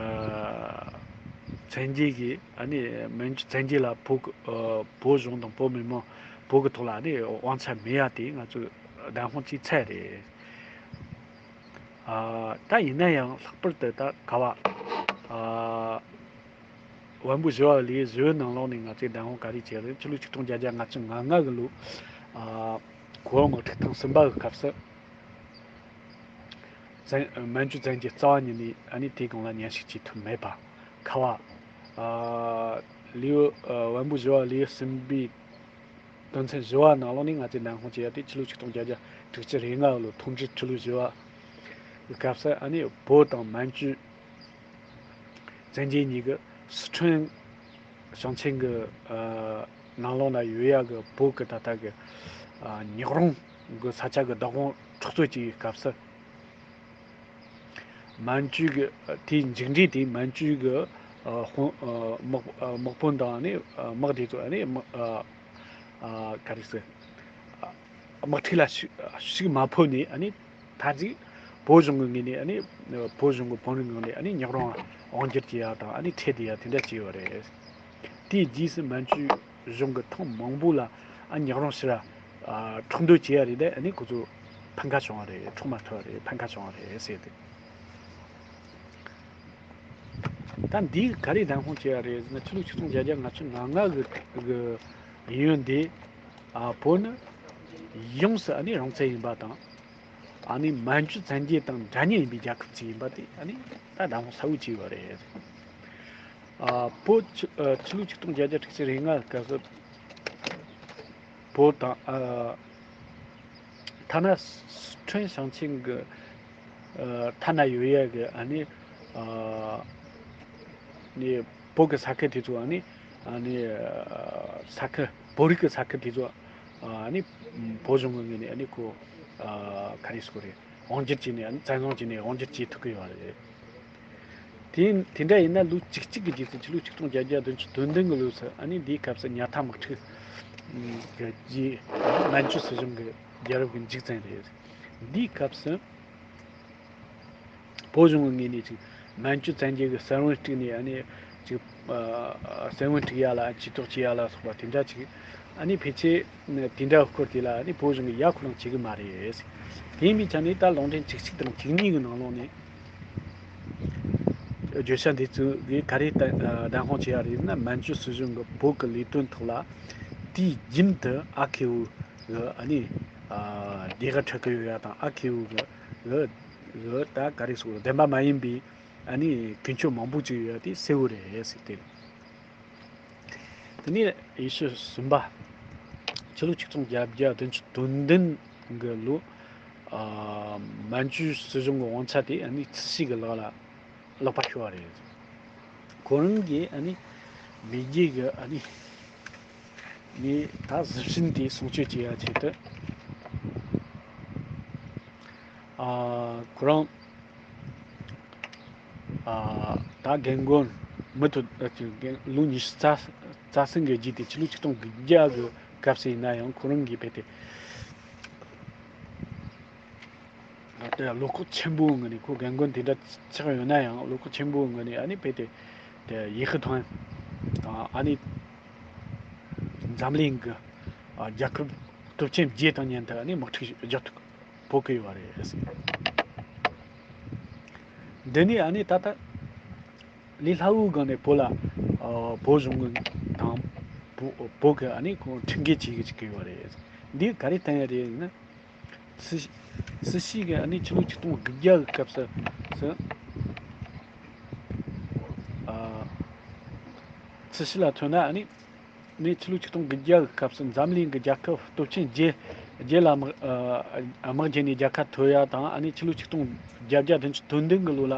བཙན་རྒྱལ་གྱི་ཨ་ནི་མན་ཇུ་བཙན་རྒྱལ་ལ་བོད་ཀྱི་ཨ་བོད་གཞུང་དང་བོད་མི་མང་བོད་ཀྱི་ཐོག་ལ་ཨ་ནི་དབང་ཆ་མེད་ཡ་དེ་ང་ཚོས་བདེན་དཔང་བྱས་ཚར་རེད། ཨ་ད་ཡིན་ན་ཡང་ལྷག་པར་དུ་ད་ག་བ་ཨ་བོན་པོ་བཞི་བ་ལས་བཞི་བའི་ནང་ལོགས་ནས་ང་ཚོས་བདེན་དཔང་ག་རེ་བྱས་རེད། ཕྱི་ལོ་ཆིག་སྟོང་བརྒྱད་བརྒྱ་ལྔ་བཅུ་ང་ལྔ་གི་ལོ་ཨ་གོ་བ་དམག་འཁྲུག་ཐེངས་གསུམ་པ་གི་སྐབས་སུ། བཙན་མན་ཇུ་བཙན་གྱི་རྩ་བ་ཉིད་ནས་ཨ་ནི་དེའི་སྒང་ལ་མཉམ་ཞུགས་བྱེད་ཐུབ་མེད་པ། ཁ་བ། ཨ་ལེའུ་ཨ་བོན་པོ་བཞི་བ་ལེའུ་གསུམ་པའི་དོན་ཚན་བཞི་བ་ནང་ལོགས་ནས་ང་ཚོས་བདེན་དཔང་བྱེད་ཡ་དེ་ཕྱི་ལོ་ཆིག་སྟོང་བརྒྱད་བརྒྱ་དྲུག་ཅུ་རེ་ལྔ་ལོ་ཐུང་ཀྲི་ཁྲི་ལོ་བཞི་བ་གི་སྐབས་སུ་ཨ་ནི་བོད་དང་མན་ཇུ་བཙན་རྒྱལ་གཉིས་ཀྱི་སི་ཁྲོན་ཞིང་ཆེན་གྱི་ཨ་ནང་ལོགས་ན་ཡོད་ཡ་གི་བོད་ཀྱི་ད་ལྟ་གི་ཨ་ཉག་རོང་གི་ས་ཆ་གི་བདག་དབང་འཕྲོག་རྩོད་བྱེད་ཡའི་སྐབས་སུ། མན་ཇུ་གི་དེའི་མཇུག་འབྲས་དེ་མན་ཇུ་གི་ཨ་དཔོན་ཨ་དམག་ཨ་དམག་དཔོན་དང་ནི་ཨ་དམག་སྡེ་ཚོ་ཨ་ནི་དམག་ཨ་ཨ་ག་རེ་ཟེར། དམག་འཁྲུག་ལ་ཤུགས་ཤུགས་མ་ཕོག་ནས་ཨ་ནི་མཐའ་མཇུག་བོད་གཞུང་གི་ངོས་ནས་ཨ་ནི་བོད་གཞུང་གི་བོད་རིགས་ངོས་ནས་ཨ་ནི་ཉག་རོང་དབང་སྒྱུར་བྱེད་ཡ་དང་ཨ་ནི་ཁྲལ་སྡུད་ཡ་དེ་འདྲ་བྱས་ཡོད་རེད། དེའི་རྗེས་སུ་མན་ཇུ་གཞུང་གི་ཐེངས་མང་པོ་ལ་ཨ་ཉག་རོང་ཕྱིར་ཨ་འཕྲོག་འདོད་བྱས་ཡ་རེད། དེ་ཨ་ནི་ཁོ་ཚོ་ཕམ་ཁ་བྱུང་བ་རེད། འཕྲོག་མ་ཐུབ་པ་རེད། ཕམ་ཁ་བྱུང་བ་རེད་ཟེར་ཏེ། ད་འདིས་ག་རེ་བདེན་དཔང་བྱས་པ་རེད་ཟེར་ན། ཆོས་ལུགས་ཆིག་སྟོང་བརྒྱད་བརྒྱ་ལྔ་བཅུ་ང་ལྔ་གི་གི་ཡིན་ཡོད་འདི། ཨ། བོད་ནི་ཡོངས་སུ་ཨ་ནི་རང་བཙན་ཡིན་པ་དང་། ཨ་ནི་མན་ཇུ་བཙན་རྒྱལ་དང་འདྲ་མཉམ་ཡིན་པའི་རྒྱལ་ཁབ་ཅིག་ཡིན་པ་དེ་ཨ་ནི་ད་བདེན་དཔང་གསལ་བོ་བྱས་ཡོད་རེད། ཨ། བོད་ཆོས་ཨ། ཆོས་ལུགས་ཆིག་སྟོང་བརྒྱད་བརྒྱ་དྲུག་ཅུ་རེ་ལྔ་སྐབས་སུ། བོད་དང་། ཨ། ཐ་ན་སི་ཁྲོན་ཞིང་ཆེན་གྱི། ཨ། ཐ་ན་ཡོད་ཡ་གི་ཨ་ནི། ཨ། ནི་བོད་ཀྱི་ས་ཁུལ་དེ་ཚོ་ཨ་ནི། ཨ་ནི། ཨ། ས་ཁུལ། བོད་རིགས་ཀྱི་ས་ཁུལ་དེ་ཚོ་ཨ་ནི་བོད་གཞུང་གི་ངོས་ནས་ཨ་ནི་ཁོ། ཨ། ག་རེ་ཟེར་དགོས་རེད། དབང་སྒྱུར་བྱས་ནས་ཨ་ནི་བཙན་བཟུང་བྱས་ནས་དབང་སྒྱུར་བྱེད་ཐུབ་ཀྱི་ཡོད་རེད། དེ་དེ་འདྲ་ཡིན་ན་ལོ་བཅུ་གཅིག་གི་རྗེས་སུ་ཆོས་ལུགས་ཆིག་སྟོང་བརྒྱད་བརྒྱ་བདུན་ཅུ་དོན་བདུན་གྱི་ལོ་སུ་ཨ་ནི་འདིའི་སྐབས་སུ་ཉལ་ཐ་དམག་འཁྲུག་གི་རྗེས། མན་ཇུ་སྲིད་གཞུང་གི་རྒྱལ་རབས་ཀྱི་མཇུག་ཙམ་རེད། འདིའི་སྐབས་སུ་བོད་གཞུང་གི་ངོས་ནས་ཅིག་མན་ཇུ་བཙན་རྒྱལ་གྱི་གསེར་བུམ་དཀྲུགས་ནས་ཨ་ནི་ཅིག་ཨ། གསེར་བུམ་དཀྲུགས་ཡ་ལ་ཇུས་གཏོགས་བྱེད་ཡ་ལ་སོགས་པ་དེ་འདྲ་ཅིག་ཨ་ནི་ཕལ་ཆེར་དེ་འདྲ་སྐོར་དེ་ལ་ཨ་ནི་བོད་གཞུང་གིས་ཡ་ཁོ་རང་བྱེད་གི་མ་རེད། དེ་ཡིན་པའི་ཆ་ནས་ད་ལུང་འདྲེན་བཅུ་གཅིག་དང་བཅུ་གཉིས་ཀྱི་ནང་ལོགས་ནས། བརྗོད་བྱ་འདི་ཚོ་གིས་ག་རེ་བདེན་དཔང་བྱས་པ་རེད་ན། མན་ཇུ་སྲིད་གཞུང་གིས་བོད་ཀྱི་ལས་དོན་ཐོག་ལ་དུས་རྒྱུན་དུ་ཨ་ཁེ་བོ་གི་ཨ་ནི། ཨ། སྡེ་ཁག་ཁྲིད་ཀྱི་ཡོད་ཡ་དང་། ཨ་ཁེ་བོ་གི་གི་གི་ད་ག་རེ་ཟེར། བདེན་པ་མ་ཡིན་པའི་ཨ་ནི་ཀུན་སྤྱོད་མང་པོ་ཅིག་ཡོད་ཡ་དེ་གསལ་བོ་རེད་ཟེར་ཏེ། དེ་ནས་ཡེ་ཤུ་གསུམ་པ། ཆོས་ལུགས་ཆིག་སྟོང་བརྒྱད་བརྒྱ་བདུན་ཅུ་དོན་བདུན་གྱི་ལོ། ཨ། མན་ཇུ་སྲིད་གཞུང་གི་དབང་ཆ་དེ་ཨ་ནི་ཚུ་ཤི་གི་ལག་ལ་ལག་པ་ཤོར་བ་རེད། ཁོ་རང་གིས་ཨ་ནི་མེས་རྒྱལ་གྱི་ཨ་ནི་ནི་ད་གཟི་བྱིན་དེ་སྲུང་སྐྱོབ་བྱེད་ཡ་ཆེད་དུ། ཨ། ཁོ་རང་། ཨ། ད་རྒན་རྒོན་མུ་མཐུད་ཨ་ཅིག་རྒན་ལོ་ཉི་ཤུ་རྩ་རྩ་གསུམ་གྱི་རྗེས་དེ་ཆོས་ལུགས་ཆིག་སྟོང་དགུ་བརྒྱ་གི་སྐབས་སུ་ཡིན་ན་ཡང་ཁོ་རང་གིས་ཕེབས་ཏེ། ཨ། དེ་བློ་ཁོག་ཆེན་པོའི་ངང་ནས། ཁོ་རྒན་རྒོན་དེ་འདྲ་ཆགས་ཡོད་ན་ཡང་བློ་ཁོག་ཆེན་པོའི་ངང་ནས་ཨ་ནི་ཕེབས་ཏེ། དེ་ཡེ་ཤུ་ཐང་དང་ཨ་ནི་འཛམ་གླིང་གི། ཨ། རྒྱལ་ཁབ་སྟོབས་ཆེན་བརྒྱད་དང་མཉམ་དུ་ཨ་ནི་དམག་འཁྲུག་རྒྱག་ཐུབ་བོད་ཀྱི་ཡོད་རེད། འདི་ནི་ཨ་ནི་ད་ལྟ་ལས་སླ་བོའི་སྒང་ནས་བོད་ལ། ཨ། བོད་གཞུང་གི་དང་བོད་བོད་ཀྱི་ཨ་ནི་ཁོང་ཁྲིམས་འགལ་བྱེད་ཀྱི་བཅུག་གི་ཡོད་རེད། འདི་ག་རེ་བསྟན་ཡོད་རེད་ཟེར་ན། སྲིད་སྲིད་ཞི་གི་ཨ་ནི་ཆོས་ལུགས་ཆིག་སྟོང་དགུ་བརྒྱ་གི་སྐབས་སུ་སུ། ཨ། སྲིད་ཞི་ལ་མཚོན་ན་ཨ་ནི། ནས་ཆོས་ལུགས་ཆིག་སྟོང་དགུ་བརྒྱ་གི་སྐབས་སུ་འཛམ་གླིང་གི་རྒྱལ་ཁབ་སྟོབས་ཆེན་བརྒྱད་བརྒྱད་ལ་དམག་ཨ། དམག་རྒྱག་ནས་རྒྱལ་ཁ་ཐོབ་ཡ་དང་། ཨ་ནི་ཆོས་ལུགས་ཆིག་སྟོང་བརྒྱད་བརྒྱ་བདུན་ཅུ་དོན་བདུན་གི་ལོ་ལ།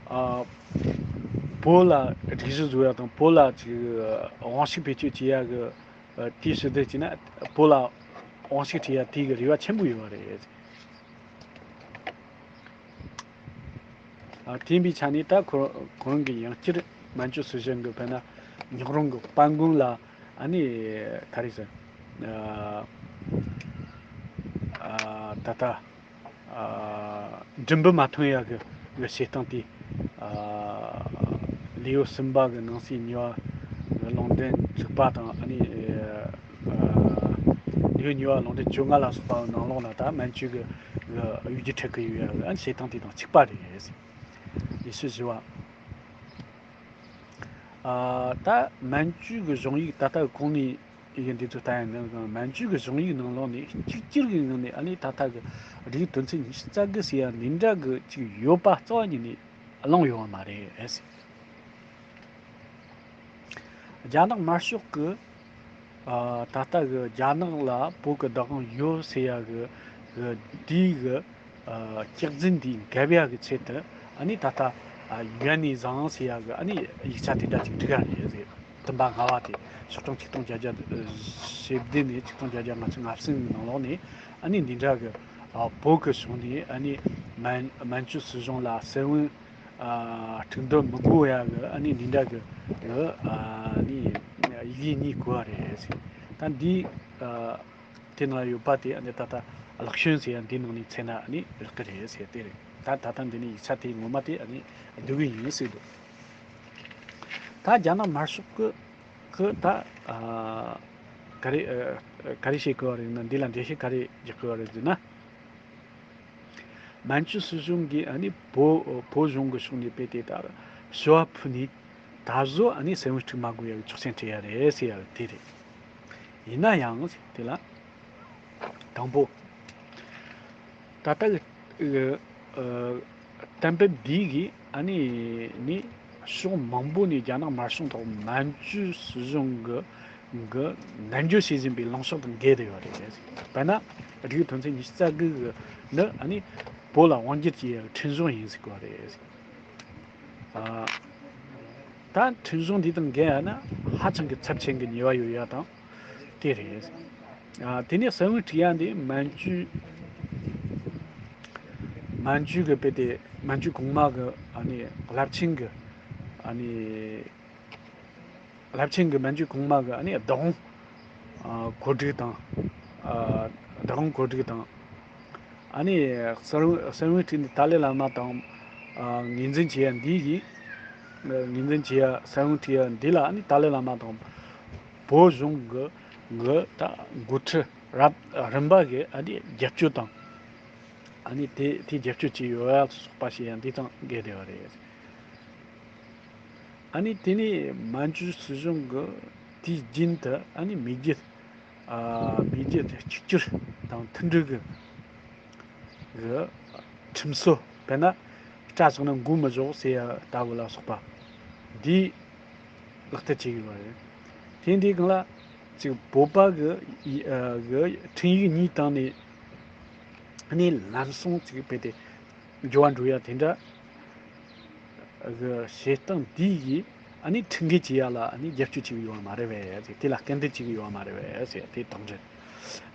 ཨ། བོད་ལ་སྒྲིག་གཞི་བཟོ་ཡ་དང་། བོད་ལ་ཅིག་དབང་ཤུགས་བེད་སྤྱོད་བྱེད་ཡ་གི། ཨ། དེའི་ཕྱིར་དུ་བྱས་ན་བོད་ལ་དབང་ཤུགས་སྤྲད་ཡ་དེ་གི་རེ་བ་ཆེན་པོ་ཡོད་པ་རེད། ཨ། དེ་ཡིན་པའི་ཆ་ནས་ད་ཁོ་ཁོ་རང་གིས་ཡང་བསྐྱར་མན་ཇུ་སྲིད་གཞུང་གི་དཔེར་ན་ཉག་རོང་གི་དཔལ་མགོན་ལ་ཨ་ནི་ག་རེ་ཟེར། ཨ། ཨ། ད་ལྟ། ཨ། མགྲིན་པ་མ་ཐོན་ཡ་གི་གི་བྱེད་སྟངས་དེ། ཨ། ལེའུ་གསུམ་པ་གི་ནང་གསེས་གཉིས་པ་གི་ལུང་འདྲེན་དྲུག་པ་དང་། ཨ་ནི། ཨ། ལེའུ་གཉིས་པ་ལུང་འདྲེན་བཅོ་ལྔ་ལ་སོགས་པ་ནང་ལོགས་ལ་ད་མན་ཇུ་གི་གི་གཡོ་སྒྱུ་འཁྲབ་གི་ཡོད་ཡ་གི་ཨ་ནི་བྱེད་སྟངས་དེ་དང་གཅིག་པ་རེད། ཡེ་ཤུ་བཞི་པ། ཨ། ད་མན་ཇུ་གི་གཞུང་ཡིག་ད་ལྟ་གོང་ནས་ཡིག་འདི་ཚོ་ལྟ་ཡ་ནང་། མན་ཇུ་གི་གཞུང་ཡིག་ནང་ལོགས་ནས་གཅིག་གྱུར་གྱི་ངང་ནས་ཨ་ནི་ད་ལྟ་གི་རིགས་དོན་ཚན་ཉི་ཤུ་རྩ་དགུ་ཟེར་ཡ་འདི་འདྲ་གི་ཅིག་ཡོད་པ་རྩ་བ་ཉིད་ནས་གླེང་ཡོད་པ་མ་རེད། རྒྱ་ནག་དམར་ཤོག་གི། ཨ། ད་ལྟ་གི་རྒྱ་ནག་ལ་བོད་ཀྱི་བདག་དབང་ཡོད་ཟེར་ཡ་གི་གི་དེའི་གི། ཨ། སྐྱག་རྫུན་དེ་འགེབས་ཡ་གི་ཆེད་དུ་ཨ་ནི་ད་ལྟ། ཨ། ཡོན་ནི་ཟང་ཟེར་ཡ་གི་ཨ་ནི་ཡིག་ཆ་དེ་འདྲ་ཅིག་བསྒྲིགས་ཡ་རེད་ཟེར། བདུན་པ་ལྔ་པ་དེ་ཕྱོགས་སྟོང་ཆིག་སྟོང་བརྒྱད་བརྒྱ་ཞེ་བདུན་ནས་ཆིག་སྟོང་བརྒྱད་བརྒྱ་ལྔ་བཅུ་ང་གསུམ་གི་ནང་ལོགས་ནས་ཨ་ནི་འདི་འདྲ་གི། ཨ། བོད་ཀྱི་ཕྱོགས་ནས་ཨ་ནི་མན་མན་ཇུ་སྲིད་གཞུང་ལ་གསེར་བུམ། ཨ། དཀྲུག་འདོན་མི་དགོས་ཡ་གི་ཨ་ནི་འདི་འདྲ་གི་གི། ཨ་ནི་ཡི་གེ་གཉིས་བཀོད་པ་རེད་ཟེར། ད་འདི། ཨ། དེ་ནང་ཡོད་པ་དེ་ཨ་ནི་ད་ལྟ་ལག་ཤོན་ཟེར་ཡ་འདི་ནང་ནས་འཚོལ་ན་ཨ་ནི་རག་གི་རེད་ཟེར་དེ་རེད། ད་ད་ལྟ་འདི་ནས་ཡིག་ཆ་དེ་ངོ་མ་དེ་ཨ་ནི་བསྡུ་གི་ཡིན་ཟེར་འདུག་ད་རྒྱ་ནག་དམར་ཤོག་གི་གི་ད། ཨ། ག་རེ། ཨ། ག་རེ་བཤད་དགོས་པ་རེད་ན། འདི་ལ་འགྲེལ་བཤད་ག་རེ་རྒྱག་དགོས་པ་རེད་ཟེར་ན། མན་ཇུ་སྲིད་གཞུང་གིས་ཨ་ནི་བོད་བོད་གཞུང་གི་ཕྱོགས་ནས་དཔེ་དེ་ལྟར་ཞུ་བ་ཕུལ་ནས། ད་གཟོད་ཨ་ནི་སེ་བན་སྒྲིག་མ་དགོས་ཡ་གི་ཆོག་མཆན་སྤྲད་ཡ་རེད་ཟེར་ཡ་དེ་རེད། ཡིན་ན་ཡང་དེ་ལ་དང་པོ། ད་ལྟ་གི་ཨ་གཏན་འབེབས་འདི་གིས་ཨ་ནི་ནི་ཕྱོགས་མང་པོ་ནས་རྒྱ་ནག་དམར་གཞུང་ཐོག་མན་ཇུ་སྲིད་གཞུང་གི་གི་ནན་བརྗོད་བྱེད་བཞིན་པའི་ལངས་ཕྱོགས་དང་འགལ་བསྡད་ཡོད་རེད། དཔེར་ན་སྒྲིག་ཡིག་དོན་ཚན་ཉི་ཤུ་རྩ་དགུ་གི་ནི་ཨ་ནི་བོད་ལ་དབང་སྒྱུར་གྱི་ཁྲིམས་གཞུང་ཡིན་ཟེར་གོ་རེད། ཨ་ད་ཁྲིམས་གཞུང་འདི་དང་འགལ་ཡ་ན་ཧ་ཅང་གི་ཚབས་ཆེན་གྱི་ཉེས་པ་ཡོད་ཡ་དང་དེ་རེད། ཨ་དེ་ནས་གསལ་བོ་བྲིས་ཡ་འདི་མན་ཇུ་མན་ཇུ་གི་དཔེ་དེ་མན་ཇུ་གོང་མ་གི་ཨ་ནི་རླབས་ཆེན་གྱི་ཨ་ནི་རླབས་ཆེན་གྱི་མན་ཇུ་གོང་མ་གི་ཨ་ནི་བདག་དབང་ཨ་གོ་སྒྲིག་དང་། ཨ་བདག་དབང་གོ་སྒྲིག་དང་། ཨ་ནི་གསལ་བོ་གསལ་བོ་བྲིས་ནས་ཏཱ་ལའི་བླ་མ་དང་ཨ་ངོས་འཛིན་བྱེད་ཡ་འདི་ཡིན། ངོས་འཛིན་བྱེད་ཡ་གསལ་བོ་བྲིས་ཡ་འདི་ལ་ཨ་ནི་ཏཱ་ལའི་བླ་མ་དང་བོད་གཞུང་གི་གི་ད་འགོ་ཁྲིད་རབ་རིམ་པ་གི་ཨ་ནི་རྒྱབ་སྐྱོར་དང་། ཨ་ནི་དེ་དེ་རྒྱབ་སྐྱོར་བྱས་ཡོད་ཡ་སོགས་པ་བཤད་ཡ་འདི་དང་འགལ་བསྡད་པ་རེད། ཨ་ནི་དེ་ནས་མན་ཇུ་སྲིད་གཞུང་གི་དུས་རྒྱུན་དུ་ཨ་ནི་མེས་རྒྱལ་ཨ་མེས་རྒྱལ་གཅིག་གྱུར་དང་མཐུན་སྒྲིལ་གྱི་གི་ཁྲིམས་སྲོལ། དཔེར་ན་སྐྲ་བཞར་ན་མགོ་མི་བཞར་ཟེར་ཡ་ལྟ་བུ་ལ་སོགས་པ་འདི་ལག་བསྟར་བྱེད་ཀྱི་ཡོད་པ་རེད། དེ་འདི་སྒང་ལ་ཅིག་བོད་པ་གི་ཡི་ཨ་གི་འཕྲིན་ཡིག་གཉིས་སྟེང་ནས་ཨ་ནི་ལམ་སང་ཅིག་དཔེ་དེ་འགྱུར་བ་འགྲོ་ཡ་དེ་འདྲ་གི་བྱེད་སྟངས་འདི་ཡིས་ཨ་ནི་ཁྲིམས་འགལ་བྱེད་ཡ་ལ་ཨ་ནི་རྒྱབ་སྐྱོར་བྱེད་ཀྱི་ཡོད་པ་མ་རེད་པས་ཟེར། དེ་ལ་སྐུལ་འདེད་བྱེད་ཀྱི་ཡོད་པ་མ་རེད་པས་ཟེར། དེ་དང་འབྲེལ་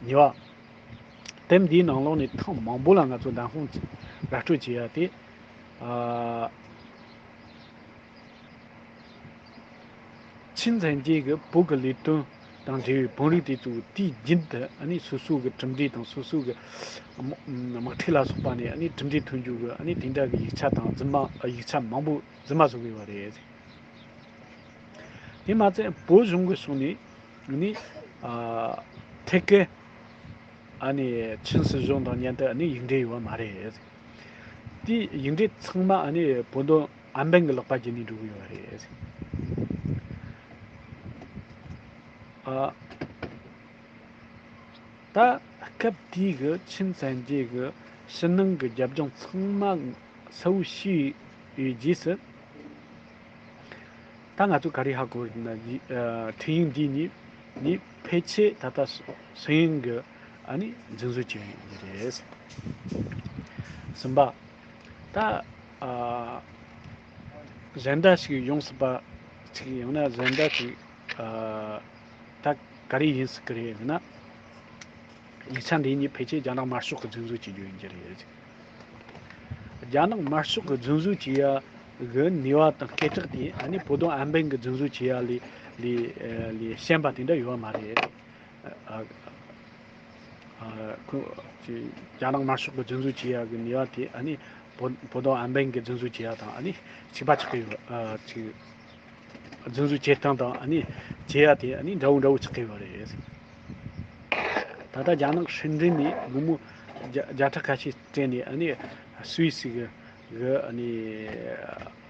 གཉིས་པ། དེབ་འདིའི་ནང་ལོགས་ནས་ཐེངས་མང་པོ་ལ་ང་ཚོ་བདམས་དཔང་ར་སྤྲོད་བྱེད་ཡ་དེ། ཨ་ཆིན་ཚན་རྗེས་ཀྱི་བོད་ཀྱི་ལས་དོན་དང་འབྲེལ་བའི་དཔོན་རིགས་དེ་ཚོ་དུས་རྒྱུན་དུ་ཨ་ནི་སོ་སོ་གི་གྲུབ་འབྲས་དང་སོ་སོ་གི་དམག་དམག་འཁྲུག་ལ་སོགས་པ་ནས་ཨ་ནི་གྲུབ་འབྲས་ཐོན་རྒྱུ་གི་ཨ་ནི་དེ་འདྲ་གི་ཡིག་ཆ་དང་རྫུན་མ་ཡིག་ཆ་མང་པོ་རྫུན་མ་བཟོ་གི་ཡོད་རེད། དེ་མ་ཚད་བོད་གཞུང་གི་ཕྱོགས་ནས་ནི་ཨ་ཐད་ཀར་ཨ་ནི་ཆིན་སྲིད་གཞུང་དང་མཉམ་དུ་ཨ་ནི་ཡིག་འབྲེལ་ཡོད་པ་མ་རེད། དེ་ཡིག་འབྲེལ་ཚང་མ་ཨ་ནི་བོད་དོན་ཨན་པན་གྱི་ལག་པ་བརྒྱུད་ནས་འགྲོ་གི་ཡོད་པ་རེད། ཨ། ད་སྐབས་དེའི་གི་ཆིན་ཚན་རྗེས་གི་ཕྱི་ནང་གི་རྒྱབ་ལྗོངས་ཚང་མ་གསལ་བོ་ཤེས་ཡོད་རྗེས་སུ། ད་ང་ཚོ་ག་རེ་ཧ་གོ་ན་ཡི་ཨ་འཕྲིན་ཡིག་འདི་ནི་ནི་ཕལ་ཆེར་ད་ལྟ་སུ་སུ་ཡིན་གི་ཨ་ནི་རྫུན་བཟོ་བྱས་ཡོད་རེད། གསུམ་པ། ད་ཨ་གཞན་འདྲ་ཞིག་ཡོང་སྲིད་པ་ཅིག་ཡང་ན་གཞན་འདྲ་ཞིག་ཨ་ད་ག་རེ་ཡིན་སྲིད་གི་རེད་ཟེར་ན། ཡིག་ཆ་འདི་གཉིས་ཕལ་ཆེར་རྒྱ་ནག་དམར་ཤོག་གི་རྫུན་བཟོ་བྱེད་རྒྱུ་ཡིན་གྱི་རེད། རྒྱ་ནག་དམར་ཤོག་གི་རྫུན་བཟོ་བྱེད་ཡ་གི་ནུས་པ་དང་སྐད་གྲགས་དེ་ཨ་ནི་བོད་དོན་ཨན་པན་གི་རྫུན་བཟོ་བྱེད་ཡ་ལས་ལས་ལས་ཞན་པ་དེ་འདྲ་ཡོད་པ་མ་རེད། ཨ་ཨ་ཁོ་ཅི་རྒྱ་ནག་དམར་ཤོག་གི་རྫུན་བཟོ་བྱེད་ཡ་གི་ནུས་པ་དེ་ཨ་ནི་བོད་བོད་དོན་ཨན་པན་གི་རྫུན་བཟོ་བྱེད་ཡ་དང་ཨ་ནི་གཅིག་པ་ཆགས་ཀྱི་ཡོད། ཨ་ཅིག་རྫུན་བཟོ་བྱེད་སྟངས་དང་ཨ་ནི་བྱེད་ཡ་དེ་ཨ་ནི་འདྲ་བོ་འདྲ་བོ་ཆགས་ཀྱི་ཡོད་རེད། ད་ལྟ་རྒྱ་ནག་སྲིད་འཛིན་ནས་སྒོར་མོ་བརྒྱ་བརྒྱ་ཕྲག་ཁ་ཤས་སྤྲད་ནས་ཨ་ནི་སུད་སི་གི་གི་ཨ་ནི་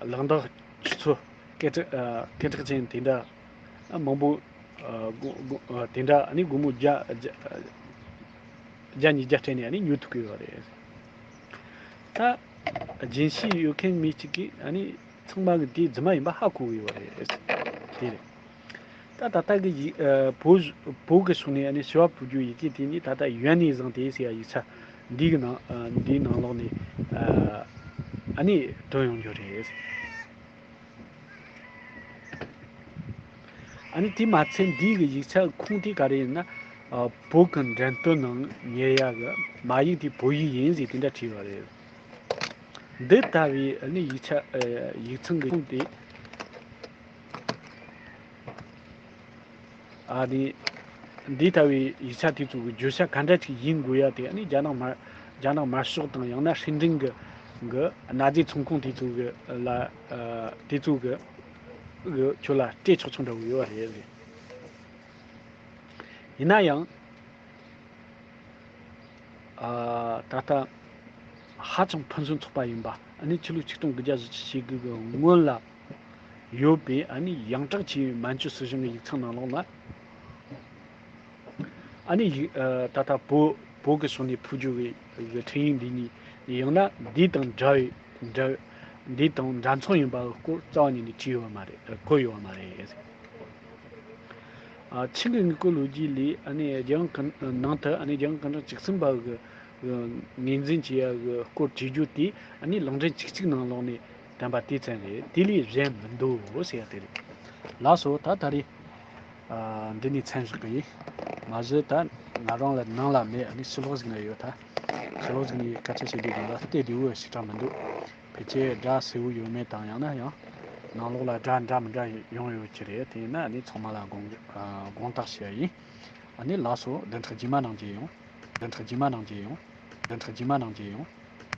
ལག་འདག་ཆུ་ཚོད་སྐད་གྲགས་ཨ་སྐད་གྲགས་ཅན་དེ་འདྲ་ཨ་མང་པོ་ཨ་སྒོ་སྒོ་ཨ་དེ་འདྲ་ཨ་ནི་སྒོར་མོ་བརྒྱ་བརྒྱ་བརྒྱ་ཉིས་བརྒྱ་སྤྲད་ནས་ཨ་ནི་ཉོ་ཐུབ་ཀྱི་ཡོད་རེད། ད་རྒྱུན་ཤེས་ཡོད་མཁན་མི་གཅིག་གིས་ཨ་ནི་ཚང་མ་གི་དེ་རྫུན་མ་ཡིན་པ་ཧ་གོ་གི་ཡོད་རེད། དེ་རེད། ད་ད་ལྟ་གི་ཡི་ཨ་བོད་བོད་གི་ཕྱོགས་ནས་ཨ་ནི་ཞུ་བ་ཕུལ་རྒྱུ་ཡི་གེ་དེ་ནི་ད་ལྟ་ཡོན་ནི་བཟང་དེ་ཟེར་ཡ་ཡིག་ཆ་འདི་གི་ནང་ཨ་འདིའི་ནང་ལོགས་ནས་ཨ་ཨ་ནི་ཐོན་ཡོང་རྒྱུ་རེད། ཨ་ནི་དེ་མ་ཚད་འདི་གི་ཡིག་ཆ་ཁུངས་དེ་ག་རེ་ཡིན་ན་ཨ་བོད་གི་འགྲེམས་སྟོན་ནང་ཉར་ཡ་གི་མ་ཡིག་དེ་བོད་ཡིག་ཡིན་ཟེར་དེ་འདྲ་བྲིས་པ་རེད། འདི་ལྟ་བུའི་ཨ་ནི་ཡིག་ཆ་ཨ་ཡིག་ཚང་གི་ཁུངས་དེ། ཨ་ནི། འདི་ལྟ་བུའི་ཡིག་ཆ་དེ་ཚོ་གི་བརྗོད་བྱ་ག་འདྲ་ཅིག་ཡིན་དགོས་ཡ་དེ་ཨ་ནི་རྒྱ་ནག་དམར་རྒྱ་ནག་དམར་ཤོག་དང་ཡང་ན་སྲིད་འཛིན་གི་གི་གནའ་རྫས་ཚོང་ཁང་དེ་ཚོ་གི་ལ་ཨ་དེ་ཚོ་གི་གི་ཁྱོད་ལ་སྤྲད་ཆོག་ཆོག་འདྲ་བོ་ཡོད་པ་རེད་རེད། ཡིན་ན་ཡང་། ཨ་ད་ལྟ་ ཧ་ཅང་ཕུན་སུམ་ཚོགས་པ་ཡིན་པ། ཨ་ནི་ཆོས་ལུགས་ཆིག་སྟོང་དགུ་བརྒྱ་བཞི་བཅུ་ཞེ་དགུ་གི་སྔོན་ལ་ཡོད་པའི་ཨ་ནི་ཡང་དྲག་ཆེ་བའི་མན་ཇུ་སྲིད་གཞུང་གི་ཡིག་ཚང་ནང་ལོགས་ལ། ཨ་ནི་ཡིག་ཨ་ད་ལྟ་བོད་བོད་ཀྱི་ཕྱོགས་ནས་ཕུལ་རྒྱུ་བའི་གི་འཕྲིན་ཡིག་འདི་གཉིས་ཡང་ན་འདི་དང་འདྲ་བའི་འདྲ་འདི་དང་འདྲ་མཚུངས་ཡིན་པ་གི་སྐོར་རྩ་བ་ཉིད་ནས་བྲིས་ཡོད་པ་མ་རེད། ཨ་བཀོད་ཡོད་པ་མ་རེད། ཨ་ཆིང་གི་དངུལ་རྐུ་ལོ་རྒྱུས་ལས་ཨ་ནི་རྒྱལ་ཡོངས་ཀུན་ནང་དུ་ཨ་ནི་རྒྱལ་ཡོངས་ཀུན་གྲངས་བཅུ་གསུམ་པ་གི་ངོས་འཛིན་བྱེད་ཡ་གི་སྐོར་བྲིས་རྒྱུ་དེ་ཨ་ནི་ལུང་འདྲེན་བཅུ་གཅིག་ནང་ལོགས་ནས་བསྟན་པ་དེ་ཙམ་རེད། དེ་ལས་གཞན་མི་འདུག་ཟེར་ཡ་དེ་རེད། ལགས་སོ། ད་ད་རེས་ཨ་འདི་ནས་མཚམས་བཞག་གི་ཡིན། མ་གཞི་ད་ང་རང་ལ་ནང་ལ་མེད། ཨ་ནི་ཕྱི་ལོགས་ཟིག་ན་ཡོད། ད་ཕྱི་ལོགས་ཟིག་ནས་སྐད་ཆ་བཤད་དུས་སྒང་ལ་སྟབས་བདེ་བོ་ཞེ་དྲག་མི་འདུག་ཕལ་ཆེར་སྒྲ་གསལ་བོ་ཡོད་མེད་དང་ཡང་ན་ཡང་ནང་ལོགས་ལ་སྒྲ་འདྲ་མི་འདྲ་ཡོང་ཡོད་ཀྱི་རེད། དེ་ཡིན་ན་ཨ་ནི་ཚང་མ་ལ་དགོངས་ཨ་དགོངས་དག་ཞུ་ཡ་ཡིན། ཨ་ནི་ལགས་སོ། བདུན་ཕྲག་རྗེས་མ་ནང་མཇལ་ཡོང་། བདུན་ཕྲག་རྗེས་མ་ནང་མཇལ་ཡོང་། བདུན་ཕྲག་རྗེས་མ་ནང་མཇལ་ཡོང་།